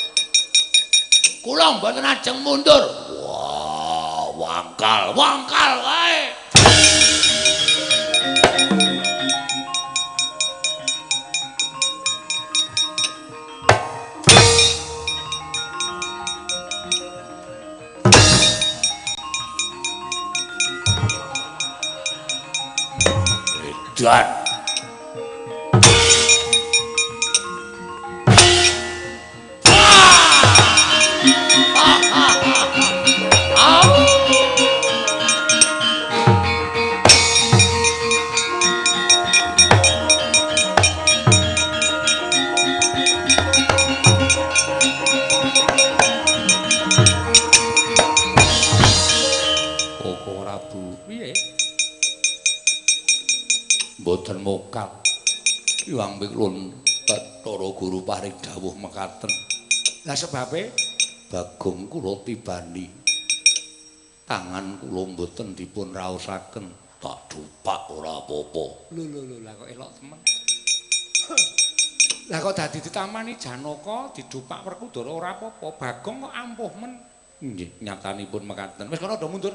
Kula mboten ajeng mundur. Wah, wangkal, wangkal wae. Edan. Koko Prabu, piye? Mboten mokal. Hyang Wiklun Bathara Guru paring dawuh mekaten. Lah sebabe Bagong kula tibani. Tangan kula mboten dipun raosaken. Tak dupak ora apa-apa. Lho lho lho, lah kok elok temen. Lah kok dadi ditamani Janaka didupak Werkudara ora apa-apa. Bagong kok ampuh men. Nggih, nyatanipun mekaten. Wis kono do mundur.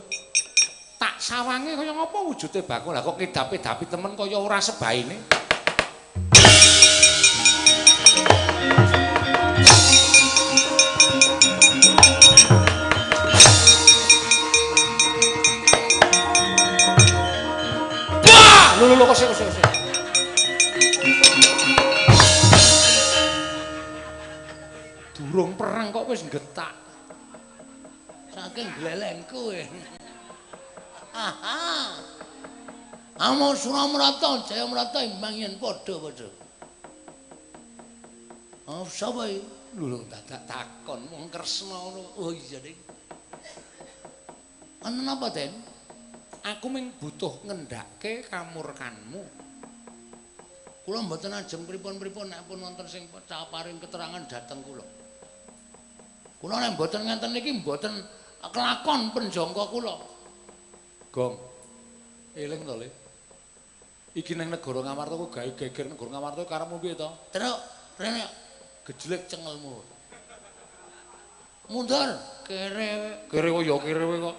Tak sawange kaya ngapa wujude Bagong. Lah kok kedapi-dapi temen kaya ora sebaine. Wah, lho lho kok sik. Durung perang kok wis nggetak. Saking glelengku. Aha. Amo Suramrata Jayamrata imbang yen padha-padha. Oh, sapa iki? Lho dadak takon wong Kresna ngono. Oh iya, Dik. Ana napa, Den? Aku mung butuh ngendhake kamurkanmu. Kula mboten ajeng pripun-pripun nek pun wonten sing paring keterangan dhateng kula. Kula nek mboten ngenten iki mboten kelakon penjangka kula. Gong. Eling to, Le. Iki nang negara Ngamarta kok gawe geger negara Ngamarta karepmu piye to? Truk, rene gejlek cengelmu. Mundur, kere. Kere kok ya kere kowe kok.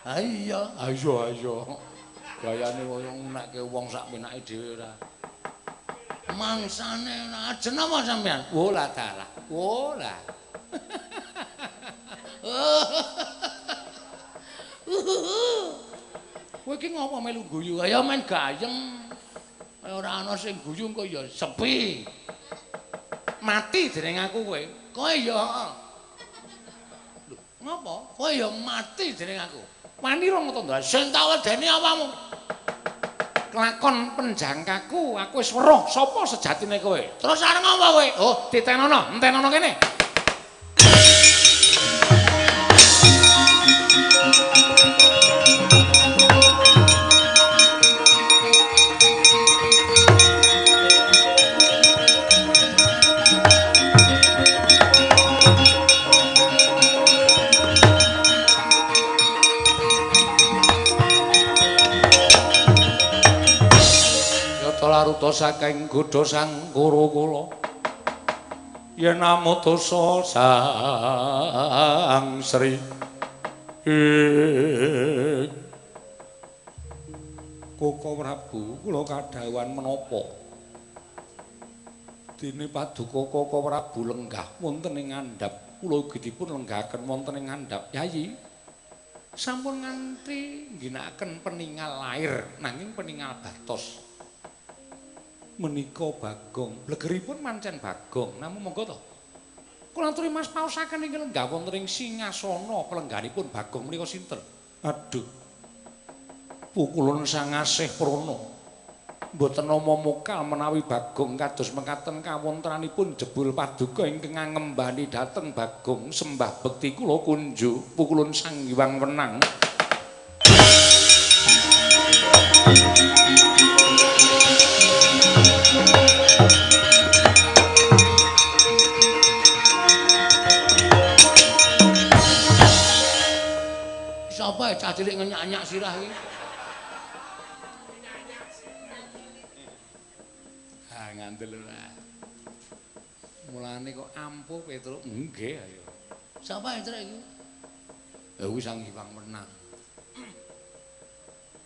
Ha iya, ayo ayo. Gayane kaya ngunekke wong sak penake dhewe ora. Mangsane ajen apa sampean? Oh lah dalah. Oh lah. Kowe iki ngopo melu guyu? Kaya men gayeng. Ora ana sing guyu kok ya sepi. Mati dening aku kowe. Kowe ya heeh. Lho, ngopo? Kowe ya mati dening aku. Wani rong to, sing tak wedeni apamu? Kelakon penjangkaku, aku wis weruh sapa sejatine kowe. Terus arep ngopo kowe? Oh, titenono, entenono kene. Laruta saking godha sang Kuru kula yen amutusa sang Sri ing Koko Prabu kula kadhawuhan menapa dene paduka Koko Prabu lenggah wonten ing ngandhap kula ugi dipun lenggahaken wonten ing ngandhap Yayi sampun nganti ngginakaken peningal lair nanging peningal batos menika Bagong blegeripun mancen Bagong namung monggo to kula aturi Mas paosaken ing lenggah wonten ing singasana pelengganipun Bagong menika sinten. Aduh, pukulun sang asih prana mboten nama mokal menawi Bagong kados mekaten kawontenanipun jebul paduka ingkang ngembani dhateng Bagong sembah bekti kula kunjuk pukulun Sang Hyang Wenang. Sapa cah cilik ngenyak-nyak sirah iki? Ha ngandel ora. Mulane kok ampuh Petruk. Nggih ayo. Sapa Petruk iki? Ya kuwi Sang Hyang Wenang.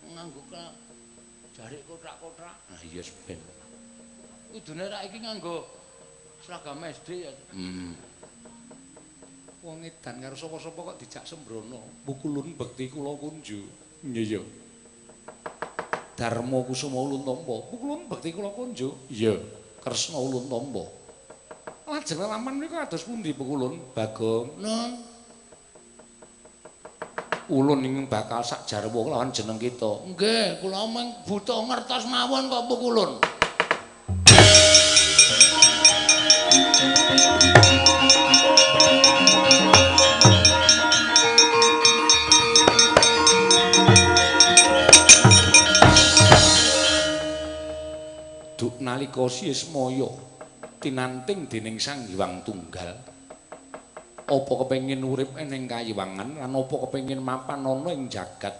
Nganggo jarik kothak-kothak. Nah iya ben. Kudune rak iki nganggo seragam SD ya. Wong edan karo sapa-sapa kok dijak sembrono. Pukulun bekti kula kunju. Iya iya. Darma Kusuma ulun tampa. Pukulun bekti kula kunju. Iya. Kresna ulun tampa. Lajeng lelaman menika kados pundi pukulun Bagong? Nun. Ulun ingkang bakal sak jarwa lawan jeneng kita. Nggih, kula mung butuh ngertos mawon kok pukulun. Duk nalika Sismaya tinanting dening Sang Hyang Tunggal, apa kepengin urip ning kayiwangan lan apa kepengin mapan ana ing jagat?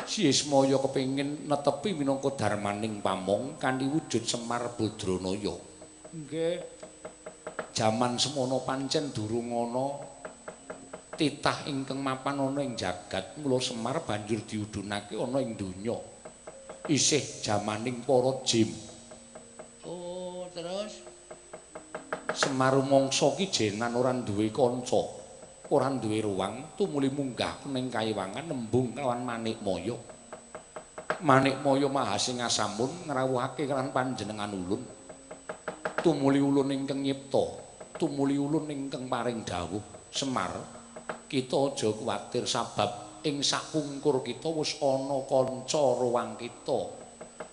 Sismaya kepengin netepi minangka darmaning pamong kanthi wujud Semar Badranaya. Nggih. Jaman semono pancen durung ana titah ingkang mapan ana ing jagat, mula Semar banjur diudhunake ana ing donya. Isih jamaning para jim. Oh, terus Semar mangsa ki jenan ora duwe kanca, ora duwe ruang, tumuli munggah ning kayiwangan nembung kelawan Manikmaya. Manikmaya Mahasingasamun ngrawuhake lan panjenengan ulun. Tumuli ulun ingkang nyipta, tumuli ulun ingkang paring dawuh, Semar, kita aja kuwatir sabab ing sakungkur kita wis ana kanca ruang kita.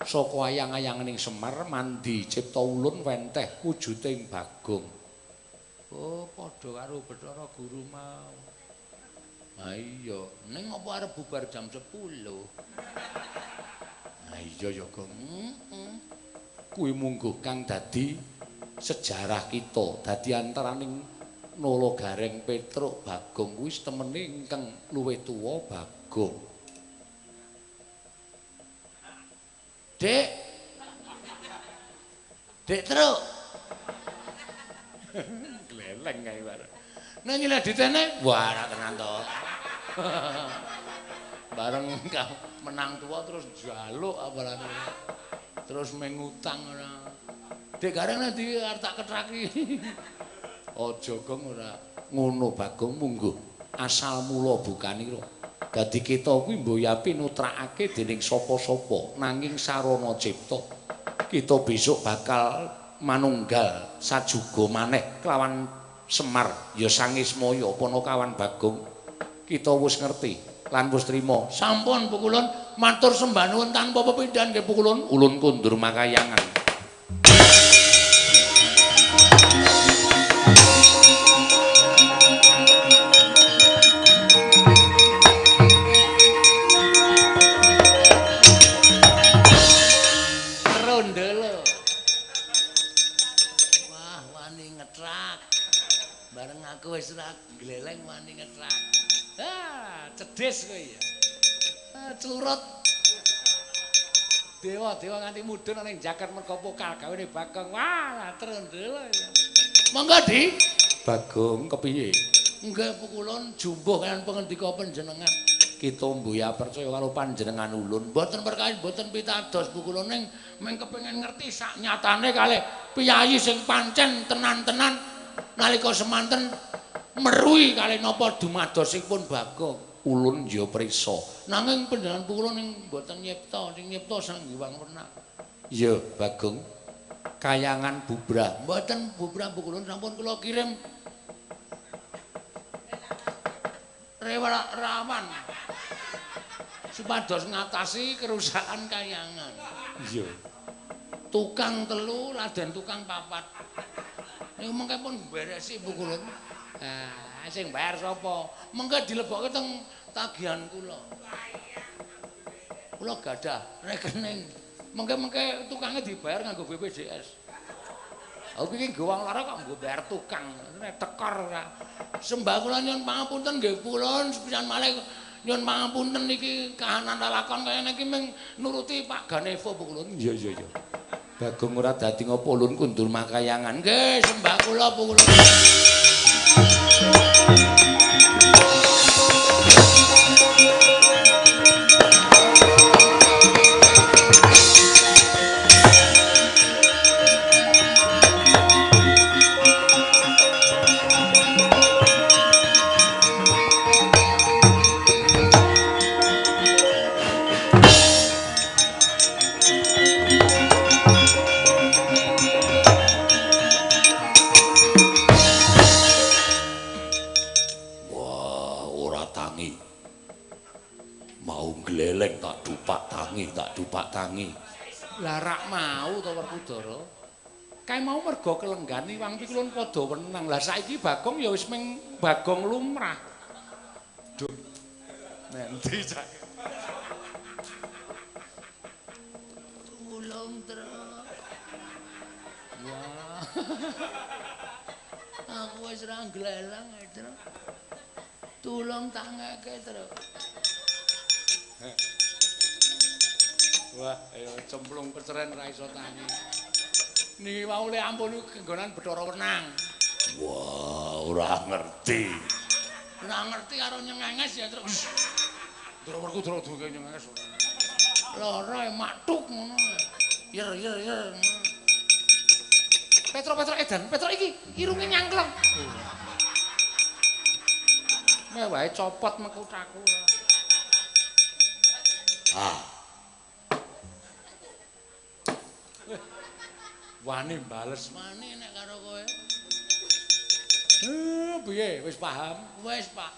Saka ayang-ayanganing Semar mandi cipta ulun wenteh wujuding Bagong. Oh, padha karo Bathara Guru mau. Ha iya, ning apa arep bubar jam 10? Ha iya ya, Gong. Kuwi mungguh kang dadi sejarah kita, dadi antaraning Nala Gareng Petruk Bagong kuwi temene ingkang luwih tuwa Bagong. Dek. Dek Truk. Gleleng kae bareng. Nek nyileh ditene, wah ora tenan to. Bareng menang tuwa terus njaluk apalane. Terus mengutang ora. Dek Gareng nek di arep tak ketraki. Aja Gong ora ngono Bagong mungguh. Asal mula bukanira. Dadi kita kuwi mboyapi nutrakake dening sapa-sapa nanging sarana cipta. Kita besok bakal Manunggal sajuga maneh kelawan Semar ya Sang Ismaya Panakawan Bagong. Kita wis ngerti lan wis trima. Sampun Pukulun matur sembah nuwun tanpa pepindhan nggih Pukulun. Ulun kundur makayangan. Aku wis ora gleleng wani ngetrak. Ah, cedhis kowe ya. Ah, clurut. Dewa-dewa nganti mudhun ning jagat merga pokal gawene Bagong. Wah, trondel. Monggo, Di. Bagong kepiye? Nggih, Pukulun jumbuh kaliyan pangendika panjenengan. Kita mbuya percaya karo panjenengan ulun. Mboten perkawis mboten pitados Pukulun ning mung kepengin ngerti sak nyatane kalih piyayi sing pancen tenan-tenan nalika semanten meruhi kalih napa dumadosipun Bagong. Ulun ya prisa. Nanging panjenengan Pukulun ing mboten nyipta, sing nyipta Sang Hyang Wenang. Iya, Bagong. Kayangan bubrah. Mboten bubrah Pukulun sampun kula kirim rawan supados ngatasi kerusakan kayangan. Iya. Tukang telu laden tukang papat. Niku mengke pun beresi Pukulun. Ah, sing bayar sapa? Mengke dilebokke teng tagihan kula. Kula gadah rekening. Mengke-mengke tukange dibayar nganggo BPJS. Aku iki nggo wong lara kok nggo bayar tukang. Nek tekor ora. Sembah kula nyuwun pangapunten nggih Pukulun, sepisan malih nyuwun pangapunten iki kahanan lalakon kaya niki ming nuruti Pak Ganevo Pukulun. Iya iya iya. Bagong ora dadi ngopo ulun kundur makayangan. Nggih, sembah kula Pukulun. Tangi. Lah rak mau to Werkudara. Kae mau mergo kelenggan iwang pikulun padha wenang. Lah saiki Bagong ya wis ming Bagong lumrah. Duh. Nanti cak. Tulung, Tru. Wah. Aku wis ra gleleng, Tru. Tulung tangeke, Tru. Wah, ayo cemplung peceren ra iso tangi. Niki wau le ampun niku genggonan Bathara Wenang. Wah, ora ngerti. Ora ngerti karo nyengenges ya terus. Ndara Werkudara duwe nyengenges ora. Lara maktuk ngono. Yer yer yer. Petro-petro edan, Petro iki irunge nyangklong. Meh wae copot mekutaku. Ah. Wani bales wani nek karo kowe. Piye wis paham? Wis, Pak.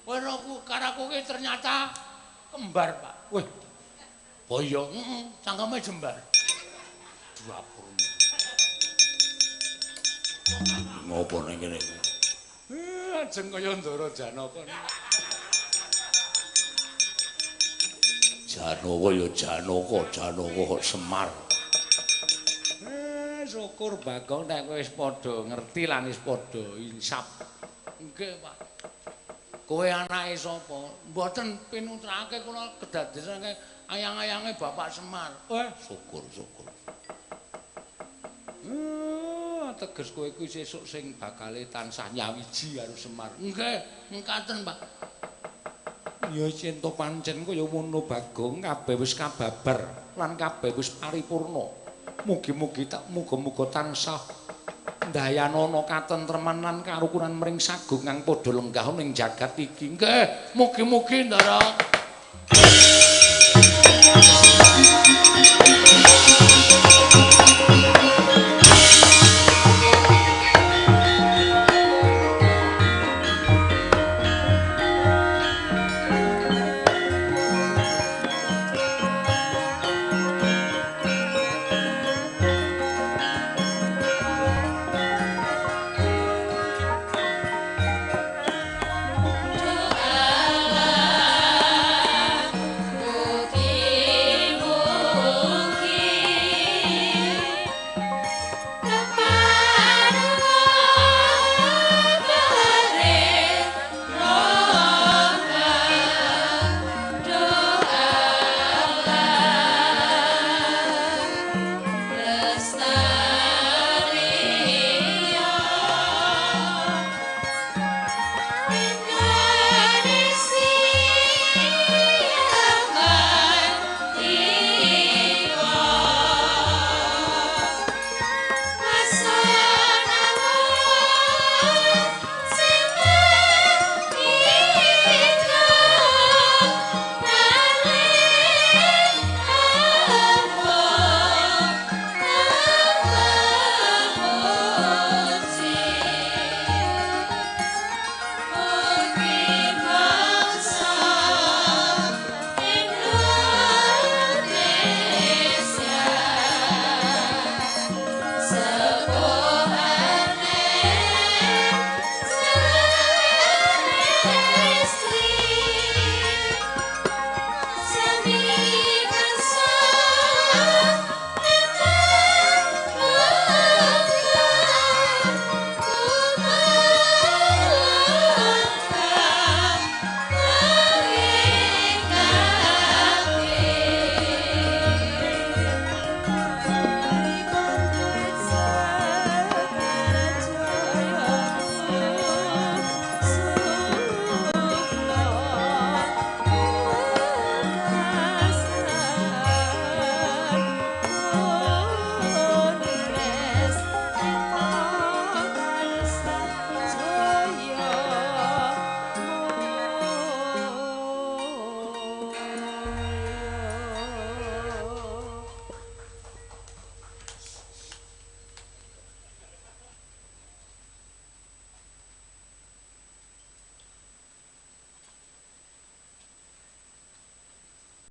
Kowe aku karo aku ki ternyata kembar, Pak. Wih. Boyo, heeh, cangkeme jembar. Dapurmu. Ngopo ning kene? Ajeng kaya Ndara Janaka. Janaka ya Janaka, Janaka kok Semar. Syukur Bagong nek kowe wis padha ngerti lan wis padha insaf. Nggih, Pak. Kowe anake sapa? Mboten pinutrake kula kedadesane ayang-ayange Bapak Semar. Wah, syukur, syukur. Teges kowe kuwi sesuk sing bakale tansah nyawiji karo Semar. Nggih, mekaten, Pak. Ya yen to pancen kaya ngono Bagong, kabeh wis kababar lan kabeh wis paripurna. Mugi-mugi tak muga-muga tansah ndayanana katentreman lan karukunan mring sagung kang padha lenggah ning jagat iki. Nggih, mugi-mugi Ndara.